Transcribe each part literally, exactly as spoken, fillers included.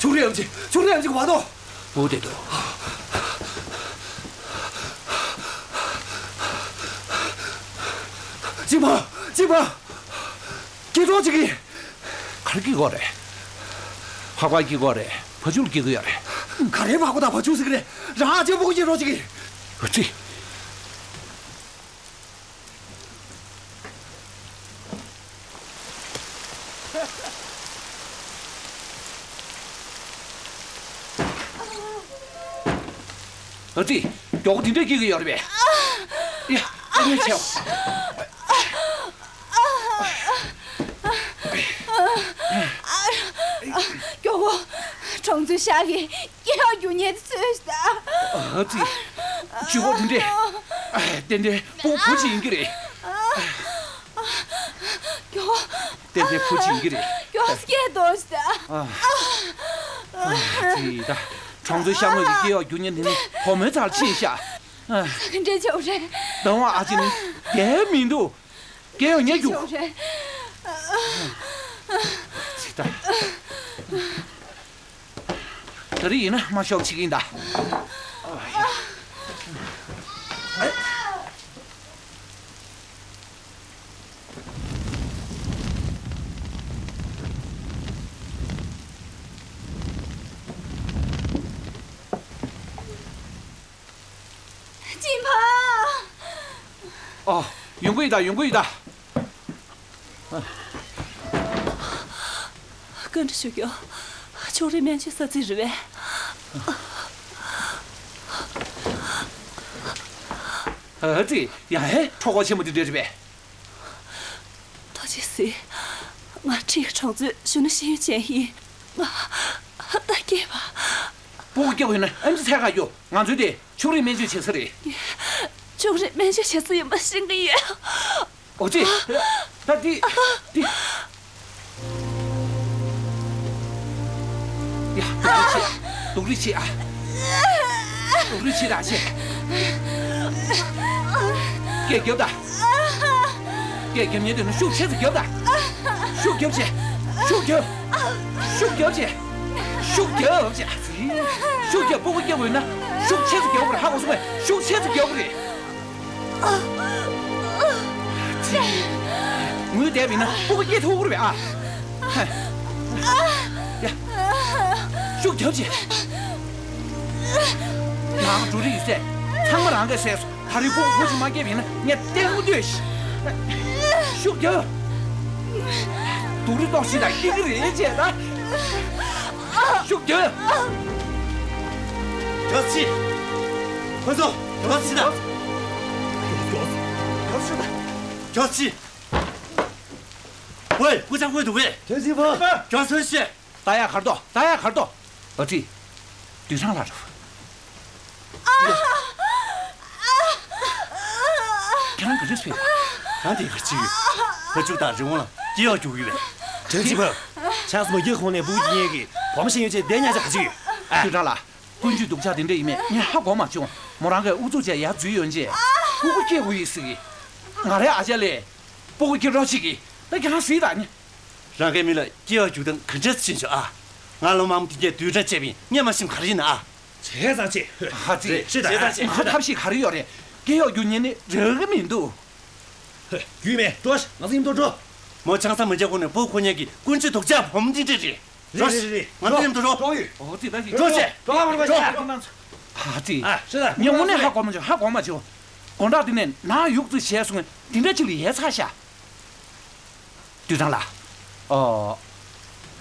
ཆུ་རེ་ཨམ་ཆི། ཆུ་རེ་ཨམ་ཆི་གི་བ་དོ། བུ་དེ་དོ། ཅི་མ། ཅི་མ། སྐྱེ་གྲོགས་ཅིག་གིས། ག་རེ་སྐྱེ་གོ་རེད། ཕག་པ་སྐྱེ་གོ་རེད། བ་ཕྱུགས་སྐྱེ་གི་ཡོད་རེད། ག་རེ་ཕག་པ་དང་བ་ཕྱུགས་ཟེར་གི་རེད། རང་ཨ་ཅེ་སྤུ་གུ་སྐྱེ་གྲོགས་ཅིག་གིས། ཨ་ཙི། ཨ་ཙི། མགྱོགས་པོ་དེ་འདྲས་སྐྱེ་གི་ཡོད་རེད་པས། ཡ། ཨ་ནི་ཆེའོ། མགྱོགས་པོ། གྲོང་ཚོའི་ཤག་གི་སྐྱེ་བ་རྒྱུག་མཁན་ཚོས་ད། ཨ་ཙི། ཇུས་གོ་དེ་འདྲས། ཏན་ཏན་བུ་བུ་ཅིག་ཡིན་གྱི་རེད། མགྱོགས། ཏན་ཏན་བུ་ཅིག་ཡིན་གྱི་རེད། མགྱོགས་སྐད་གཏོང་ཞིག་ད། ཨ། ཨ་ཙི་ད། གྲོང་ཚོའི་ཤག་ངོས་ཀྱི་སྐྱེ་བ་རྒྱུག་མཁན་དེ་ནི་བུ་མོའི་རྩར་ཕྱིན་ཤག། ཨ། ས་ག་འདྲས་བྱས་པ་རེད། སྡང་བ་ཨ་ཅེ་ནི་བསྡད་མི་འདུག་སྐྱེ་བ་ངས་རྒྱུག་བྱས་པ་རེད། ཨ་ཙི་ད། ད་རེས་ཡིན་ན་མ་ཤོག་ཅིག་ཡིན་ད། ཅིན་ཕ། ཨོ། ཡོང་གི་ཡོད་ད། ཡོང་གི་ཡོད་ད། བཀའ་འདྲི་ཞུ་རྒྱུ། ཕྱུགས་རིགས་སྨན་བཅོས་ས་ཚིགས་རེད་པས། ཨ་ཙི། ཡ་ཧེ། གྲོད་ཁོག་ཆེན་པོ་འདི་འདྲ་རེད་པས། ཐུགས་རྗེ་གཟིགས། ང་ཁྲིན་གྲོང་ཚོའི་གཞོན་ནུ་ཤེས་ཡོན་ཅན་ཡིན། ང་ད་སྐྱེས་པ། སྤུ་གུ་སྐྱེ་བ་ཡིན་ན་ཨེམ་ཆི་ཚད་ཁ་རྒྱོབ། ང་ཚོའི་དེ་ཕྱུགས་རིགས་སྨན་བཅོས་བྱེད་ས་རེད། ཕྱུགས་རིགས་སྨན་བཅོས་བྱེད་ས་ཡིན་པ་ཤེས་ཀྱི་ཡོད། ཨོ་ཙི། ད་འདི། འདི། ཡ། སྡུག་རུས་བྱེད། སྡུག་རུས་བྱེད་ཨ། སྡུག་རུས་བྱེད་ར་བྱེད། སྐད་རྒྱོབ་ད། སྐད་རྒྱབ་མཁན་དེ་ནི་ཤུགས་ཆེ་ཙམ་རྒྱོབ་ད། ཤུགས་རྒྱོབ་བྱེད། ཤུགས་རྒྱོབ། ཤུགས་རྒྱོབ་བྱེད། ཤུགས་རྒྱོབ་བྱེད། ཤུགས་རྒྱོབ། སྤུ་གུ་སྐྱེ་དགོས་ན་ཤུགས་ཆེ་ཙམ་རྒྱོབ་དགོས་རེད། ཧ་གོ་སོང་ངས། ཤུགས་ཆེ་ཙམ་རྒྱོབ་དགོས་རེད། ངུས་བསྡད་པ་ཡིན་ན་སྤུ་གུ་སྐྱེ་ཐུབ་ཀྱི་རེད་པས་ཨ། ཡ། ཤུགས་རྒྱོབ་བྱེད། ནང་འགྲོ་རིགས་ཡོད་ཚད་ཚང་མ་རང་གིས་བསད་སོང་། ད་རེས་སྤུ་གུ་བུ་ཞིག་མ་སྐྱེས་པ་ཡིན་ན་ངས་ལྟད་མོ་ལྟོས་ཤིག། ཤུགས་རྒྱོབ། སྡུག་རུས་ཏོག་ཙམ་ཞིག་དང་སྐྱེ་གི་རེད་བྱས་ད། ཤུགས་རྒྱོབ། རྒྱོབ་ཅིག། ཁོ་ཚོ་རྒྱོབ་ཅིག་ད། རྒྱོབ་ཅིག་ད། རྒྱོབ་ཅིག། ཝེ། སྐུ་ཚབ་ཁོས་འདུག་གས། ཐོན་སྲིད་པ། རྒྱོབ་ཚོད་བཤད། ལྟ་ཡག་གར་འདུག་ལྟ་ཡག་གར་འདུག་ཨ་ཙི། དུད་ཚང་ལ་རོ། ཁྱེད་རང་ག་རེ་བྱས། རང་དེ་གར་ཅི་ཡོད། བ་ཕྱུགས་དང་རི་བོང་ལ་སྐྱེ་བ་རྒྱུག་ཡོད་པས། དྲན་ཅི་བ། ཆང་ས་མ་སྐྱེས་གོང་ནས་བུ་གཉིས་ཀྱི་བུ་མོ་ཤེས་ཡོན་ཅན་བསྡད་ཉག་ཅིག་ག་ཅི་ཡོད། ཨ། དུད་འགྲོ་ལ། ཀུན་སྤྱོད་སྡུག་ཅག་དེ་འདྲ་ཡིན་མེད་ངས་ཧ་གོ་མ་བྱུང་། མོ་རང་གིས་ཨུ་ཚུགས་བྱས་ཡར་འཛུལ་ཡོང་རྗེས། སྤུ་གུ་སྐྱེ་དགོས་ཡིན་ཟེར་གི། ང་རའི་ཨ་ཅག་ལ། སྤུ་གུ་སྐྱེ་རོགས་བྱེད་གི། ད་ཁྱེད་རང་གཟིགས་དང་ནི། རང་གི་མི་ལ་སྐྱེ་བ་རྒྱུག་སྟངས་ག་འདྲ་ཕྱིན་བྱུང་ཨ། ང་ལོ་མང་པོ་དེ་གས་དུས་དྲན་བྱས་པ་ཡིན། ངས་མ་ཤེས་ག་རེ་ཡིན་ཨ། བྱས་ཙང་ཅི། ཧ་ཙི། རེད། ཤེས་དང་། བྱས་ཙང་ཅི། ང་ཐབས་ཤེས་ག་རེ་ཡོད་རེད། སྐྱེ་བ་རྒྱུག་མཁན་ནི་རག་གི་མི་འདུག་རྒྱུས་མེད། འགྲོ་ཤག་ང་ཚོ་མཉམ་དུ་འགྲོ། མོ་ཆང་ས་མ་བརྒྱབ་གོང་ནས་སྤུ་གུ་ཁོ་གཉིས་ཀྱི་ཀུན་སྤྱོད་སྡུག་ཅག་བུ་མོ་འདི་འདྲ་རེད། རེད་རེད་རེད། ང་ཚོ་མཉམ་དུ་འགྲོ། འགྲོ་ཡོད། ཨོ་ཙི། ད་ཅི། འགྲོ་ཤག་འགྲོ་ཡོད། འགྲོ་ཡོད། ཨ་ཙི། ཨ། ཤེས་དང་། ངས་དངོས་གནས་ཧ་གོ་མ་བྱུང་། ཧ་གོ་མ་བྱུང་། དགོང་དག་དེ་ནས་ནང་ཡུག་ཙི་བྱས་སོང་ངས་དེ་འདྲ་ཅིག་ལ་ཡལ་ཚར་ཤག་དུད་ཚང་ལགས། ཨོ།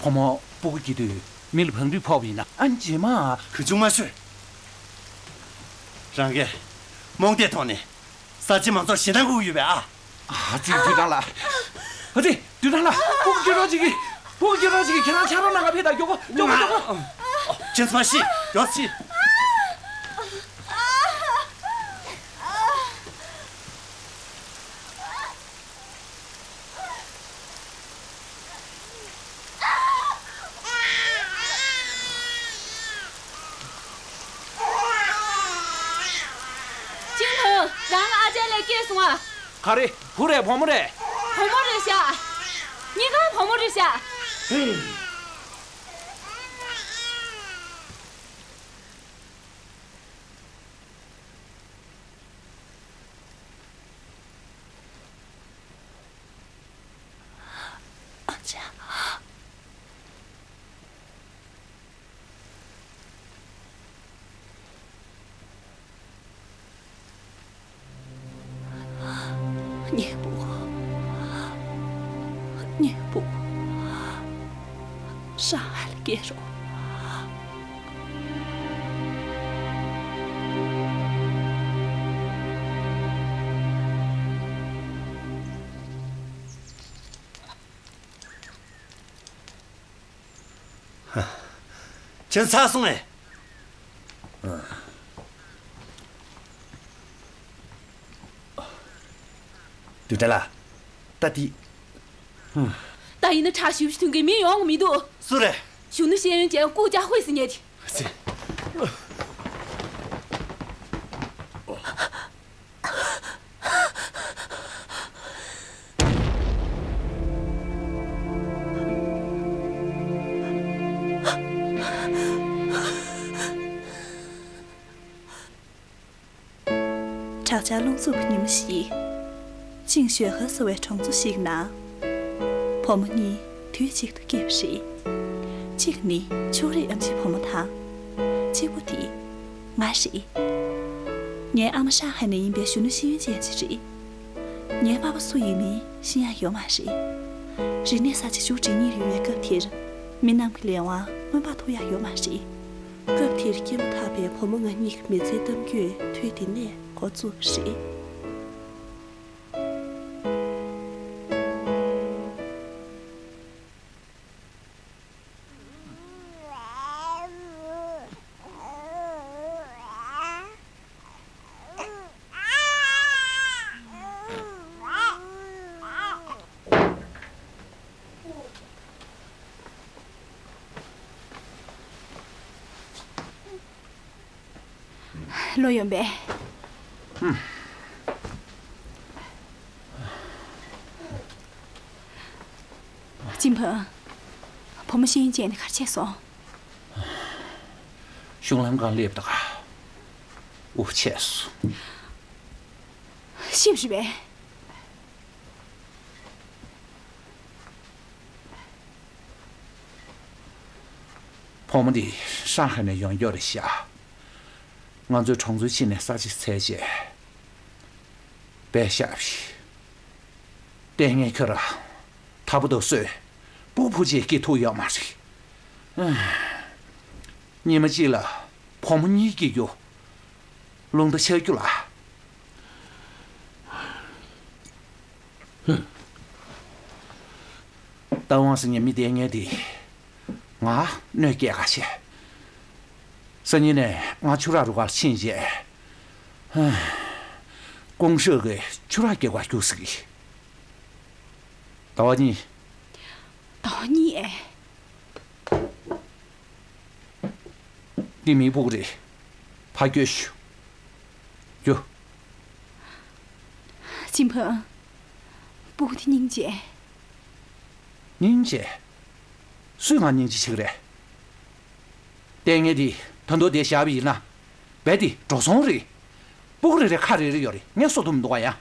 བུ་མོ་སྤུ་གུ་སྐྱེ་དུས་མི་ལ་བང་རིམ་ཕོག་པ་ཡིན་ན་ཨ་ནི་རྗེས་མ། གང་བྱུང་མ་ཤོད། རང་གིས་རྨོངས་དད་ཐོག་ནས་གསར་བརྗེ་མང་ཚོགས་ཞེ་སྡང་དགོས་ཀྱི་ཡོད་པས་ཨ། ཨ་ཙི། དུད་ཚང་ལགས། ཨ་ཙི། དུད་ཚང་ལགས། སྤུ་གུ་སྐྱེ་རོགས་བྱེད་ཀྱི། སྤུ་གུ་སྐྱེ་རོགས་བྱེད་ཀྱི། ཁྱེད་རང་ཕྱག་རོགས་གནང་ག་ཕེབས་དང་། མགྱོགས་པོ། མགྱོགས་པོ། མགྱོགས་པོ། ཁྱེད་ཚོ་མ་ཤི། མགྱོགས་ཤི། ཅིན་ཧོང་། རང་ཨ་ཅག་ལ་སྐྱེས་སོང་ཨ། ག་རེ། བུ་རེད་བུ་མོ་རེད། བུ་མོ་རེད་ཤག་གཉིས་ཀ་བུ་མོ་རེད་ཤག་ཧེ། ཆ། གཉེན་པོ། གཉེན་པོ། ཧྲང་ཧའེ་ལ་སྐྱེལ་རོགས། ཁྱེད་ཚར་སོང་ངས། དུས་དྲན་ལ། ད་དེ། ད་ཡིན་ན་ཁྲག་ཞིབ་ཞིབ་ཐོན་གི་མི་ཡོང་གི་མི་འདུག་སུ་རེད། གཞོན་ནུ་ཤེས་ཡོན་ཅན་ཀུའུ་ཅཱ་ཧུའེ་ཟེར་མཁན་དེ། ཟེར། དྲག་ཆར་རླུང་འཚུབ་ཀྱི་ཉི་མ་ཞིག་ཅིང་ཞོས་ཧེ་ཟེར་བའི་གྲོང་ཚོ་ཞིག་ན། བུ་མོ་གཉིས་དུས་གཅིག་ཏུ་སྐྱེས་པ་རེད། གཅིག་ནི་ཕྱུགས་རིགས་ཨེམ་ཆི་བུ་མོ་དང་། གཅིག་པོ་དེ་ང་རེད། ངའི་ཨ་མ་ཧྲང་ཧའེ་ནས་ཡིན་པའི་གཞོན་ནུ་ཤེས་ཡོན་ཅན་ཞིག་རེད། ངའི་པ་ཕ་སུ་ཡིན་མིན་ཤེས་ཡ་ཡོད་མ་རེད། རིག་གནས་གསར་བརྗེ་ཤུགས་ཇེ་ཉུང་རུ་ཡོད་པའི་སྐབས་དེར། མི་རྣམས་ཀྱི་ལས་དབང་མངོན་པར་མཐོ་ཡ་ཡོད་མ་རེད། སྐབས་དེར་སྐྱེས་མ་ཐག་པའི་བུ་མོ་ང་གཉིས་ཀྱི་མི་ཚེའི་གཏམ་རྒྱུད་དུས་དེ་ནས་འགོ་བཙུགས་པ་རེད། ལོ་ཡོན་པས། ཅིན་ཕེང་། བུ་མོ་ཤེས་ཡོན་ཅན་དེ་ག་རེ་བྱས་སོང་། གཞུང་ལམ་སྒང་སླེབས་དུས། དབུགས་ཆད་སོང་། ཤི་བ་རེད་པས། བུ་མོ་འདི་ཧྲང་ཧའེ་ནས་ཡོང་རྒྱུ་རེད་ཤག་ང་ཚོའི་གྲོང་ཚོའི་ཕྱི་ནས་ས་ཆ་བཙལ་བྱས། བས་ཤག་ལྟས་ངན་ཁྱོད་རང་། དལ་བུ་དང་སོས། སྤུ་གུ་ཕོ་ཆེ་སྐྱེ་ཐུབ་ཡོད་མ་རེད། ཉི་མ་གཅིག་ལ་བུ་མོ་གཉིས་སྐྱེ་རྒྱུ། རླུང་རྟ་ཆག་རྒྱུ་ལ། རྟ་དབང་ཟེར་མཁན་མི་ལྟས་ངན་དེ། ང་གནོད་སྐྱེལ་ག་བྱས། སང་ཉིན་ནས་ང་ཆུ་རགས་རུ་ཁག་ཕྱིན་རྗེས། ཀུང་ཧྲེ་གི་ཆུ་རགས་རྒྱག་ག་རྒྱུགས་ཟེར་གི། ཟླ་བ་གཉིས། ཟླ་བ་གཉིས་ཨེ། འདི་མིའི་སྤུ་གུ་རེད། ཕར་སྐྱོལ་ཤོག་སྐྱོལ། ཅིན་ཕེང་། སྤུ་གུ་དེ་སྙིང་རྗེ། སྙིང་རྗེ། སུས་ང་སྙིང་རྗེ་བྱེད་ཀྱི་རེད། ལྟས་ངན་དེ་ད་དུང་བསྡད་བཞག་པ་ཡིན་ན། རྦད་དེ་འགྲོ་སོང་རེད། སྤུ་གུ་རེ་རེ་ཁ་རེ་རེ་ཡོད་རེད། ངས་གསོ་ཐུབ་མི་འདུག་ག་ཡ།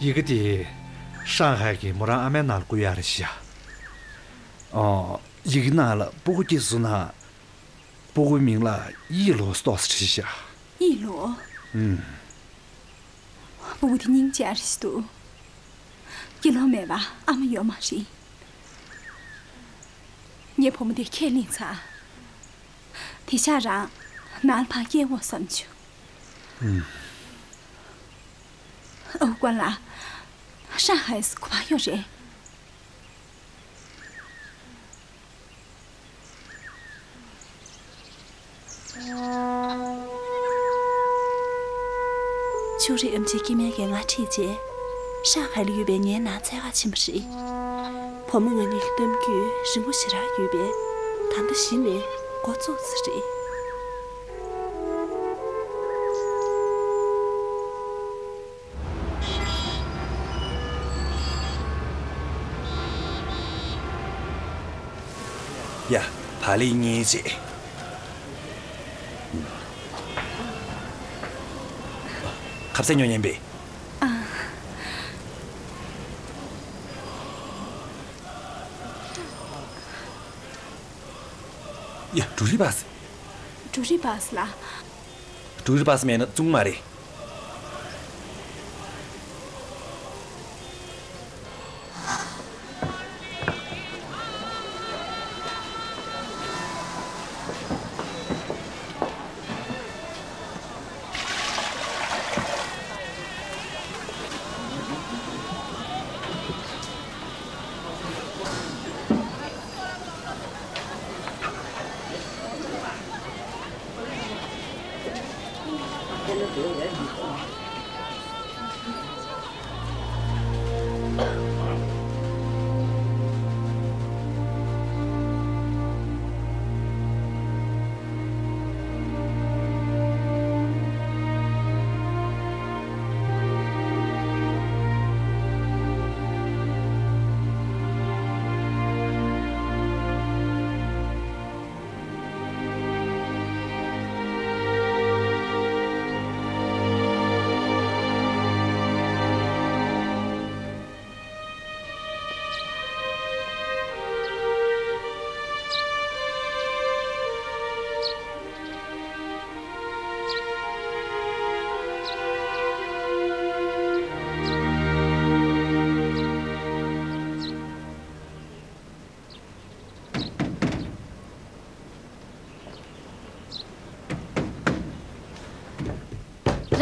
ཡི་གེ་དེ་ཧྲང་ཧའེ་གི་མོ་རང་ཨ་མའི་ནང་ལ་བསྐུར་ཡག་རེད་ཤག་ཨོ། ཡི་གེ་ནང་ལ་སྤུ་གུ་སྐྱེས་སོང་ན། སྤུ་གུའི་མིང་ལ་ཡི་ལོ་ཟེར་ཏོག་ཙམ་བྲིས་ཤག་ཡི་ལོ། ཨུམ། སྤུ་གུ་དེ་སྙིང་རྗེ་རེད་ཤག་འདུག་སྐྱེ་ལོ་མེད་པ་ཨ་མ་ཡོད་མ་རེད། ངས་བུ་མོ་དེ་ཁས་ལེན་ཚར། དེ་ཆ་རང་ནང་ལ་ཕར་སྐྱེལ་འོ་བསམ་བྱུང་། ཨུམ། ཨོ་ཀོན་ལགས། ཧྲང་ཧའེ་སུ་ག་པར་ཡོད་རེད། ཕྱུགས་རིགས་ཨེམ་ཆིའི་སྐྱེ་དམན་གྱིས་ང་ཁྲིད་རྗེས། ཧྲང་ཧའེ་ལ་ཡོད་པའི་ངའི་ནང་འཚོལ་གར་ཕྱིན་པ་རེད། བུ་མོ་ང་གཉིས་ཀྱི་གཏམ་རྒྱུད་རིང་པོ་ཞེ་དྲག་ཡོད་པས། ད་ལྟ་གཞི་ནས་འགོ་བཙུགས་ས་རེད། ཡ། བག་ལེབ་གཉིས་བྱེད། ཁ་ཟས་ཉོ་ཉན་པས། ཡ། འབྲུ་རིགས་སྦགས། འབྲུ་རིགས་སྦགས་ལ། འབྲུ་རིགས་སྦགས་མེད་ན་བཙོང་མ་རེད།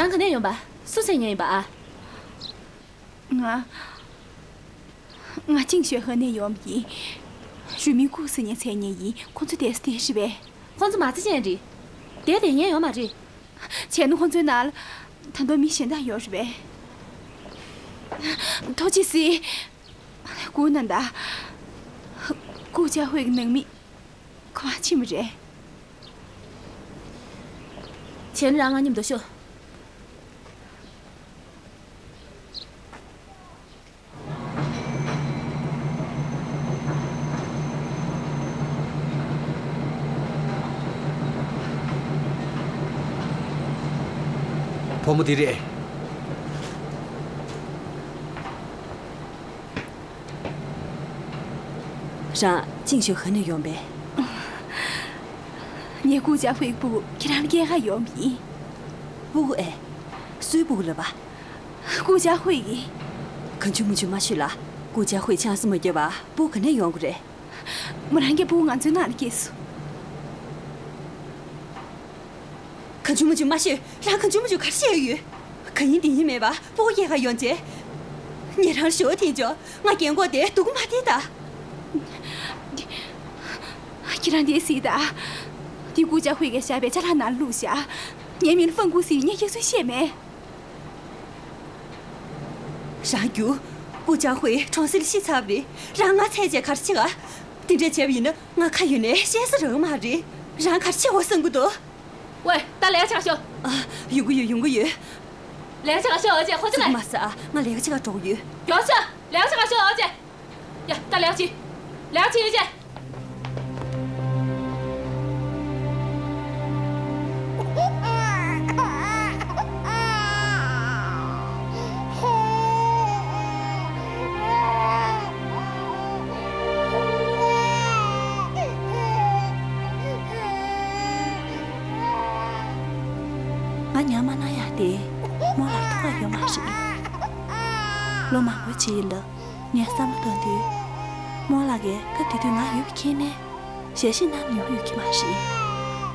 རང་ག་ནས་ཡོང་པ། སུ་བཙལ་མཁན་ཡིན་པ་ཨ། ང་། ང་ཅིང་ཞོ་ཧེ་ནས་ཡོང་ཡིན། རུས་མིང་ཀུའུ་ཟེར་མཁན་བཙལ་མཁན་ཡིན། ཁོང་ཚོ་དེ་སུ་དེ་རེད་པས། ཁོང་ཚོ་མ་རྩ་ཅན་རེད། དེ་དེ་ཉན་ཡོང་མ་རེད། བྱས་ན་ཁོང་ཚོའི་ནང་ལ་ད་དུང་མི་གཞན་དག་ཡོད་རེད་པས། ཐུགས་རྗེ་གཟིགས། ཀུའུ་ནན་ད། ཀུའུ་ཅཱ་ཧུའེ་གི་ནང་མི། ཁོ་མ་ཕྱིན་པ་རེད། བྱས་ན་རང་ང་མཉམ་དུ་ཤོག། བུ་མོ་འདི་རེད། རང་ཅིང་ཞོ་ཧེ་ནས་ཡོང་པས། ངས་ཀུའུ་ཅཱ་ཧུའེ་གི་སྤུ་གུ་ཁྱེད་རང་ལ་སྐྱེལ་ག་ཡོང་བ་ཡིན། སྤུ་གུ་ཨེ། སུའི་སྤུ་གུ་ལབ་པ། ཀུའུ་ཅཱ་ཧུའེ་ཡིན། གང་བྱུང་མང་བྱུང་མ་ཤོད་ལ། ཀུའུ་ཅཱ་ཧུའེ་ཆང་ས་མ་བརྒྱབ་པ་སྤུ་གུ་ག་ནས་ཡོང་གི་རེད། མོ་རང་གི་སྤུ་གུ་ང་ཚོའི་ནང་ལ་སྐྱེས་སོང་། གང་བྱུང་མང་བྱུང་མ་ཤོད། རང་གང་བྱུང་མང་བྱུང་ག་རེ་བཤད་ཡོད། གང་ཡིན་འདི་ཡིན་མེད་པ་སྤུ་གུ་སྐྱེལ་ག་ཡོང་རྗེས། ངས་རང་ལ་ཞུ་བ་འཐེན་ཆོག། ང་རྒན་གོག་དེ་སྡུག་གུ་མ་འཐེན་ད། ཁྱེད་རང་འདི་གཟིགས་ད། འདི་ཀུའུ་ཅཱ་ཧུའེ་གིས་བཞག་པའི་ཅ་ལག་ནང་ལ་བླུགས་བཞག། ངའི་མིང་ལ་ཧྥང་ཀུའུ་ཟེར། ངས་སྐྱག་རྫུན་བཤད་མེད། རང་རྒྱུ། ཀུའུ་ཅཱ་ཧུའེ་གྲོང་གསེབ་ལ་ཤི་ཚར་བ་རེད། རང་ང་འཚོལ་བྱས་ག་རེ་བྱེད་ག། དེ་འདྲ་བྱས་པ་ཡིན་ན་ང་ཁ་ཡོད་ནའི་བཤད་ས་རག་མ་རེད། རང་ག་རེ་བྱེད་དགོས་བསམ་གྱི་འདུག། ཝེ། ད་ལས་ཀ་བྱེད་ག་ཤོག། ཨ། ཡོང་གི་ཡོད། ཡོང་གི་ཡོད། ལས་ཀ་བྱེད་ག་ཤོག་ཨོ་ཅེ། ཁོ་ཚོ་ལ། ཙི་གུ་མ་ཟ་ཨ། ང་ལས་ཀ་བྱེད་ག་འགྲོ་གི་ཡོད། མགྱོགས་ཤོག། ལས་ཀ་བྱེད་ག་ཤོག་ཨོ་ཅེ། ཡ། ད་ལས་ཀ་བྱེད། ལས་ཀ་བྱེད་ཨོ་ཅེ། ང་ཉར་མ་གནང་ཡག་དེ་རྨོ་ལགས་ཐུགས་ཁག་ཡོད་མ་རེད། ལོ་མང་པོའི་རྗེས་ཡིན་ལ། ངས་བསམ་བློ་བཏང་དུས། རྨོ་ལགས་ཀྱིས་སྐབས་དེ་དུས་ང་ཡོད་པ་མཁྱེན་ནས། ཞལ་བཞེས་གནང་མྱོང་ཡོད་ཀྱི་མ་རེད།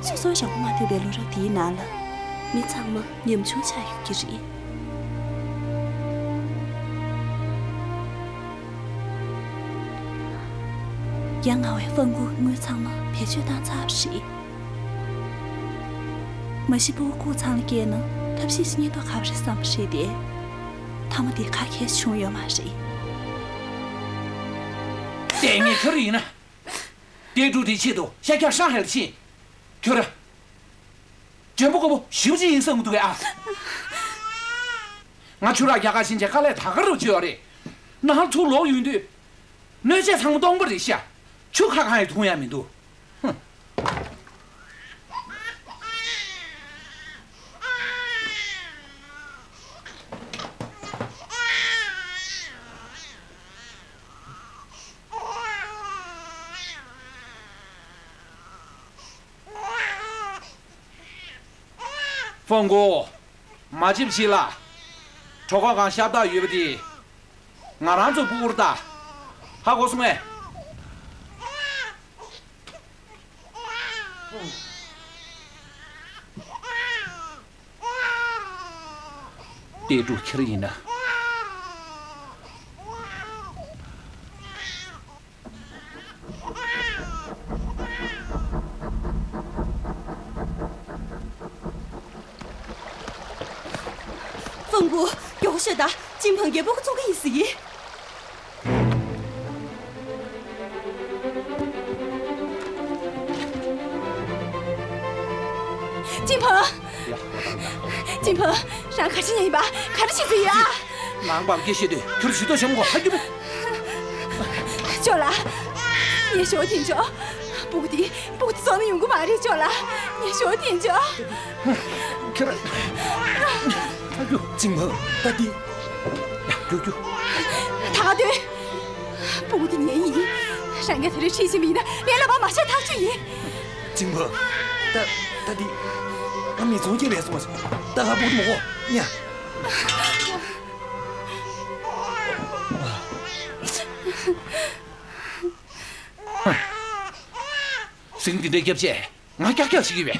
སོ་སོའི་བྱ་བ་མ་ཐུབ་པའི་ལོ་རབས་འདིའི་ནང་ལ། མི་ཚང་མ་ཉམ་ཆུང་ཆགས་ཡོད་ཀྱི་རེད། ཡ་ང་བའི་ཧྥང་གུ་དངུལ་ཚང་མ་བེད་སྤྱོད་བཏང་ཚར་བ་རེད། མ་གཞི་སྤུ་གུ་སྐུ་ཚང་ལ་སྐྱེས་ན་ཐབས་ཤེས་ཤིག་རྙེད་མདོག་ཁ་པོ་རེད་བསམ་པ་རེད་དེ། མཐའ་མ་དེ་ག་གེ་བྱུང་ཡོད་མ་རེད། ལྟས་ངན་ཁྱོད་ཡིན་ན། ཏེ་ཀྲུའུ་དེའི་ཆེད་དུ་ཤར་རྒྱག་ཧྲང་ཧའེ་ལ་ཕྱིན། ཁྱོད་ར། འཇོན་པོ་དགའ་པོ་ཞེ་པོ་ཅིག་ཡིན་བསམ་གྱི་འདུག་གས་ཨ། ང་ཆུ་རགས་རྒྱག་ག་ཕྱིན་བྱས་དཀའ་ལས་ད་ག་རུ་བྱས་ཡོད་རེད། ནང་ཚུར་ལོག་ཡོང་དུས། སྣོད་ཆས་ཚང་མ་སྟོང་པ་རེད་ཤག་ཆུ་ཁ་གང་ཡང་འཐུང་ཡ་མི་འདུག་ཧུམ། ཧྥང་གོ། མ་བྱེད་པ་བྱེད་ལ། གྲོད་ཁོག་གང་ཤ་སྟག་ཡོད་པ་དེ། ང་རང་ཚོ་སྤུ་གུར་ལྟ། ཧ་གོ་སོང་ངས། ཏེ་ཀྲུའུ་ཁྱེར་ཡིན་ན། ཧྥང་གུ། མགྱོགས་ཤོད་ད། ཅིན་ཕང་རྒྱལ་པོ་ཁོ་ཚོ་གི་ཡིན་ཟིག་ཅིན་ཕང་། ཅིན་ཕང་། རང་ག་ཅི་ཉན་ཡིན་པ། ག་རེ་བྱེད་ཚུལ་ཡོད་ཨ། ནང་པར་སྐད་བཤད་དུས་ཁྱོད་ཇུས་གཏོགས་བྱེད་མི་དགོས། ཧ་གི་མོ། ཅོ་ལགས། ངས་ཞོ་དེ་འཇོག་སྤུ་གུ་དེ་སྤུ་གུ་དེ་བཙོང་ན་ཡོང་གི་མ་རེད། ཅོ་ལགས། ངས་ཞོ་དེ་འཇོག་ཁྱོད་ར། ཧ་གི་མོ། ཅིན་ཕང་། ད་དེ། ཡ། རྒྱུགས་རྒྱུགས། ད་དེ། སྤུ་གུ་དེ་ངའི་ཡིན། རང་གིས་དེ་རིང་ཁྲིད་ཕྱིན་པ་ཡིན་ན་ངས་ལབ་པ་མ་བཤད་ཐག་ཆོད་ཡིན། ཅིན་ཕང་། ད། ད་འདི། ང་མི་ཚོང་ཁྱེར་རེད་སོང་བ། ད་ང་སྤུ་གུ་མ་གོ་ཉ། ཟིང་འདི་འདྲ་རྒྱབ་བྱས་ང་ཀྱག་ཀྱག་བྱེད་ཀྱི་བས།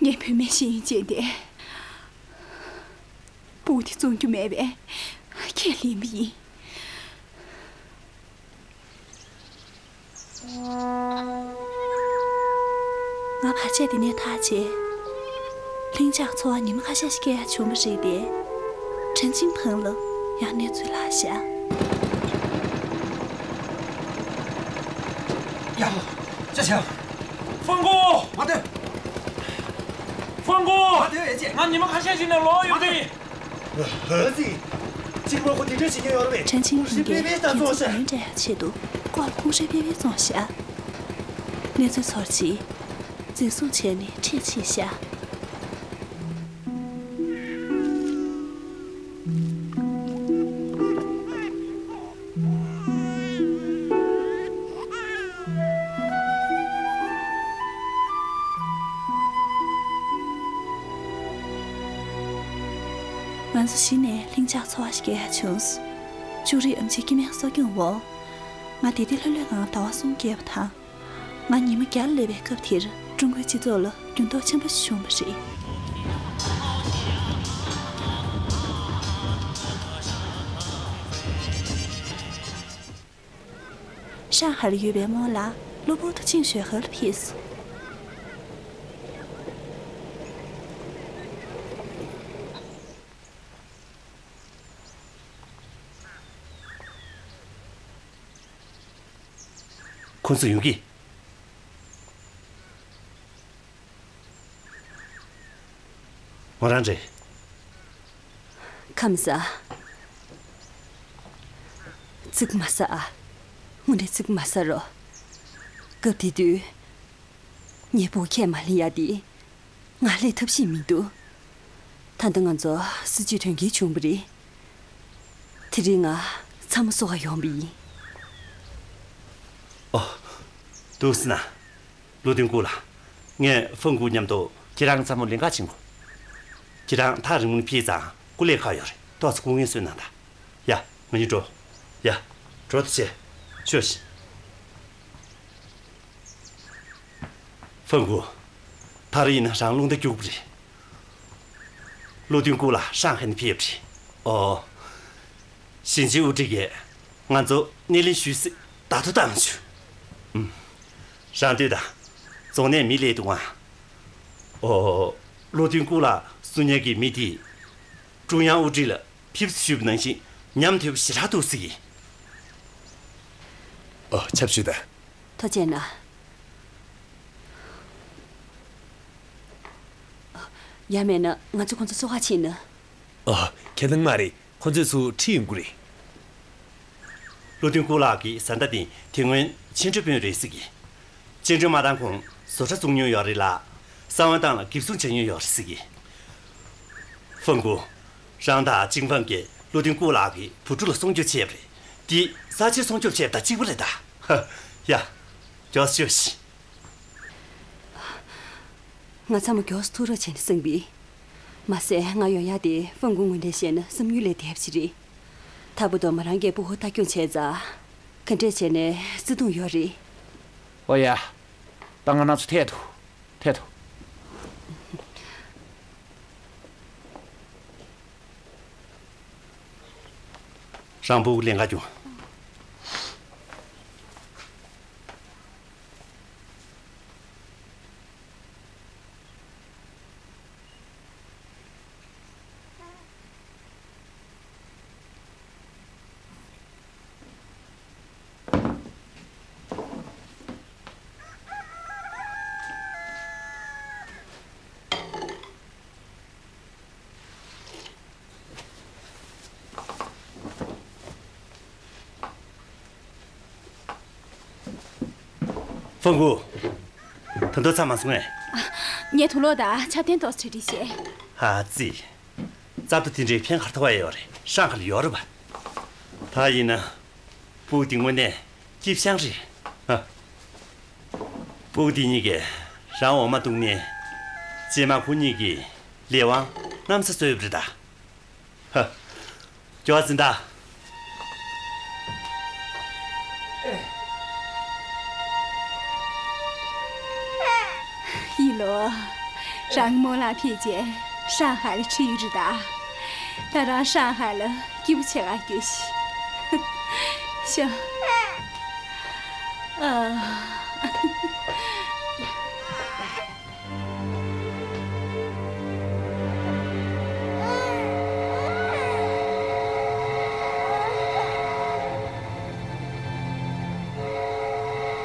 ངས་བུད་མེད་ཞིག་ཡིན་བྱས་ཏེ། སྤུ་གུ་དེ་བཙོང་རྒྱུ་མེད་པས་ཁས་ལེན་པ་ཡིན། ང་བར་ཆད་དེ་ནས་ཐར་རྗེས། ལྷིང་འཇགས་ཚོར་བ་ཉི་མ་ཁ་ཤས་ཤིག་སྐྱེ་ཡ་བྱུང་བ་རེད་དེ། ཁྲེན་ཅིན་ཕང་ལ་ཡང་གནས་ཚུལ་ལྷག་ཤག་ཡ། ཅི་བྱ། ཧྥང་གོ། མ་སྡོད། ཧྥང་གོ། མ་སྡོད་ཨེ་ཅེ། ང་ཉི་མ་ཁ་ཤས་ཤིག་ནས་ལོག་ཡོང་གི་ཡིན། ཧོ་ཙི། གཅིག་པོ་ཁོ་དེ་འདྲ་བྱེད་ཀྱི་ཡོད་རེད་པས། ཁྲེན་ཅིན་ཕིང་གིས་ཁོང་ཚོ་ཡོན་སྤྲད་ཡག་ཆེད་དུ་ཀོ་ལ་ཁོང་ཁྲོ་སྤེལ་སྤེལ་བཙོང་ཤག་གནས་ཚུལ་ཚོར་རྗེས། འཛིན་བཟུང་བྱས་ནས་ཁྲིད་ཕྱིན་ཤག་ང་ཚོ་གཞི་ནས་ལྷིང་འཇགས་ཚོར་བ་ཞིག་སྐྱེ་ཡ་བྱུང་། ཅུ་རིའི་ཨེམ་ཆི་སྐྱེ་དམན་གསོ་སྐྱོང་འོག་ང་བདེ་བདེ་ལྷོད་ལྷོད་ངང་ཟླ་བ་གསུམ་བསྐྱལ་བ་དང་། ང་ཉི་མ་བརྒྱ་ལ་སླེབས་པའི་སྐབས་དེར་ཀྲུང་གོའི་སྤྱི་ཚོགས་ལ་འགྱུར་ལྡོག་ཆེན་པོ་ཞིག་བྱུང་བ་རེད། ཧྲང་ཧའེར་ཡོད་པའི་རྨོ་ལགས་གློ་བུར་དུ་ཆིང་ཞོའེ་ཧེ་ལ་ཕེབས་སོང་། ཁོང་ཚོ་ཡོང་གི། ང་རང་རེད། ཁམས་བཟང་། ཙིག་མ་ཟ་ཨ། དངོས་གནས་ཙིག་མ་ཟ་རོགས། སྐབས་དེ་དུས། ངའི་བུ་ཁས་མ་ལེན་ཡ་དེ། ང་ལས་ཐབས་ཤེས་མི་འདུག་ད་ལྟ་ང་ཚོ་སྲིད་ཇུས་དོན་འཁྱོལ་བྱུང་བ་རེད། དེ་རིང་ང་ཚང་མ་གསོ་ག་ཡོང་བ་ཡིན། ཨོ། འདུག་སེ་ན། ལུའུ་ཏིང་ཀུའུ་ལགས། ངས་ཧྥང་ཀུའུ་མཉམ་དུ་ཁྱེད་རང་ཚང་མ་ལེན་ག་ཕྱིན་གོ། ཁྱེད་རང་ཐག་རིང་མོ་ཕྱིན་ཙང་སྐུ་ལས་ཁག་ཡོད་རེད། ཏོག་ཙམ་སྐུ་ངལ་གསོས་གནང་དང་། ཡ། ང་གཉིས་འགྲོ། ཡ། འགྲོ་ད་བྱེད། ཤོག་ཤིག་ཧྥུང་ཀུ། ད་རེས་ཡིན་ན་རང་རླུང་རྟ་རྒྱུག་པ་རེད། བློ་མཐུན་ཀུ་ལགས་ཧྲང་ཧའེ་ནས་ཕེབས་པ་རེད། ཨོ། ཞིང་ཆེན་དབུ་ཁྲིད་ཀྱིས་ང་ཚོ་སྣེ་ལེན་ཞུས་ཟེར་བརྡ་ཐོ་བཏང་བྱུང་། ཨུམ། རང་སྡོད་དང་། རྫོང་ནས་མི་སླེབས་འདུག་ཨང་། ཨོ། བློ་མཐུན་ཀུ་ལགས་གསུང་མཁན་གྱི་མི་དེས་ཀྲུང་དབྱང་དབུ་ཁྲིད་ལ་ཕེབས་བསུ་ཞུས་པ་ནང་བཞིན་ཉམས་དོད་པོ་ཞེ་དྲག་འདུག་ཟེར་གྱི། ཨོ། ཆབ་ཞུས་དང་། ཐུགས་རྗེ་གནང་། ཡང་མེད་ན་ང་ཚོ་ཁོང་ཚོ་སོ་ཁ་ཕྱིན་ན། ཨོ། ཁྱད་མཚར་མ་རེད། ཁོ་ཚོས་ཚུར་ཁྲིད་ཡོང་གི་རེད། བློ་མཐུན་ཀུ་ལགས་ཀྱི་བཟའ་ཟླ་དེ་དེ་སྔོན་མཆན་འགྲོལ་དཔོན་རེད་ཟེར་གི། མཆན་འགྲོལ་མ་བཏང་གོང་བཟོ་གྲྭ་བཙུགས་མྱོང་ཡོད་རེད་ལ། གསང་བ་ཏང་ལ་འགེབས་སྲུང་བྱས་མྱོང་ཡོད་རེད་ཟེར་གི། ཧྥུང་ཀུ། རང་དང་ཅིང་ཧྥང་གིས་བློ་མཐུན་ཀུ་ལགས་ཀྱི་བུ་ཕྲུག་ལ་སྲུང་སྐྱོབ་བྱས་པ་རེད། དེ་ས་ཆའི་སྲུང་སྐྱོབ་བྱས་པ་དང་གཅིག་པ་རེད་ད། ཧ། ཡ། མགྱོགས་ཤོག་ཤིག། ང་ཚང་མ་མགྱོགས་སུ་ཐུག་རོགས་བྱས་ན་བསམ་པས། མ་ཟད་ང་ཡོང་ཡག་དེ་ཧྥུང་ཀུ་ངོས་ནས་བཤད་ན་བསམ་ཡུལ་ལས་འདས་པ་ཅིག་རེད། ད་བར་དུ་མོ་རང་གིས་ཕྲུ་གུ་ལྟ་སྐྱོང་བྱས་ཙང་། ག་འདྲས་བྱས་ནས་བརྩེ་དུང་ཡོད་རེད། ཨོ་ཡ། ད་ང་རང་ཚོ་ཐད་དོ། ཐད་དོ། རང་ཕྲུ་གུ་ལེན་ག་རྒྱུགས། ཧྥུང་ཀུ། ད་དུང་ཚར་མ་སོང་ངས། ངས་དུག་ལོག་དང་ཆབ་གདན་ཏོག་ཙམ་བྲིས་བཤད། ཨ་ཙི། རྩྭ་ཐོ་དེ་འདྲའི་ཕན་ག་རེ་ཐོགས་ཡ་ཡོད་རེད། ཧྲང་ཧའེ་ལ་ཡོད་རེད་པ། ད་ཡིན་ན། ཕྲུ་གུ་དེ་དངོས་གནས་སྐྱིད་ཤང་རེད། ཨ། ཕྲུ་གུ་དེ་གཉིས་ཀས་རང་འོ་མ་བཏུང་ནས། རྗེས་མ་ཁོ་གཉིས་ཀྱིས་ལས་དབང་གནམ་ས་རྩོད་པ་རེད་ད། ཧ། མགྱོགས་ཙམ་ད། ཡིན་ལོ། རང་རྨོ་ལགས་ཕེབས་རྗེས་ཧྲང་ཧའེ་ལ་ཁྲིད་ཡོད་རེད་ད། ད་རང་ཧྲང་ཧའེ་ལ་སྐྱིད་པོ་བྱེད་ག་རྒྱུགས་ཤིག། ཤོག། ཨ།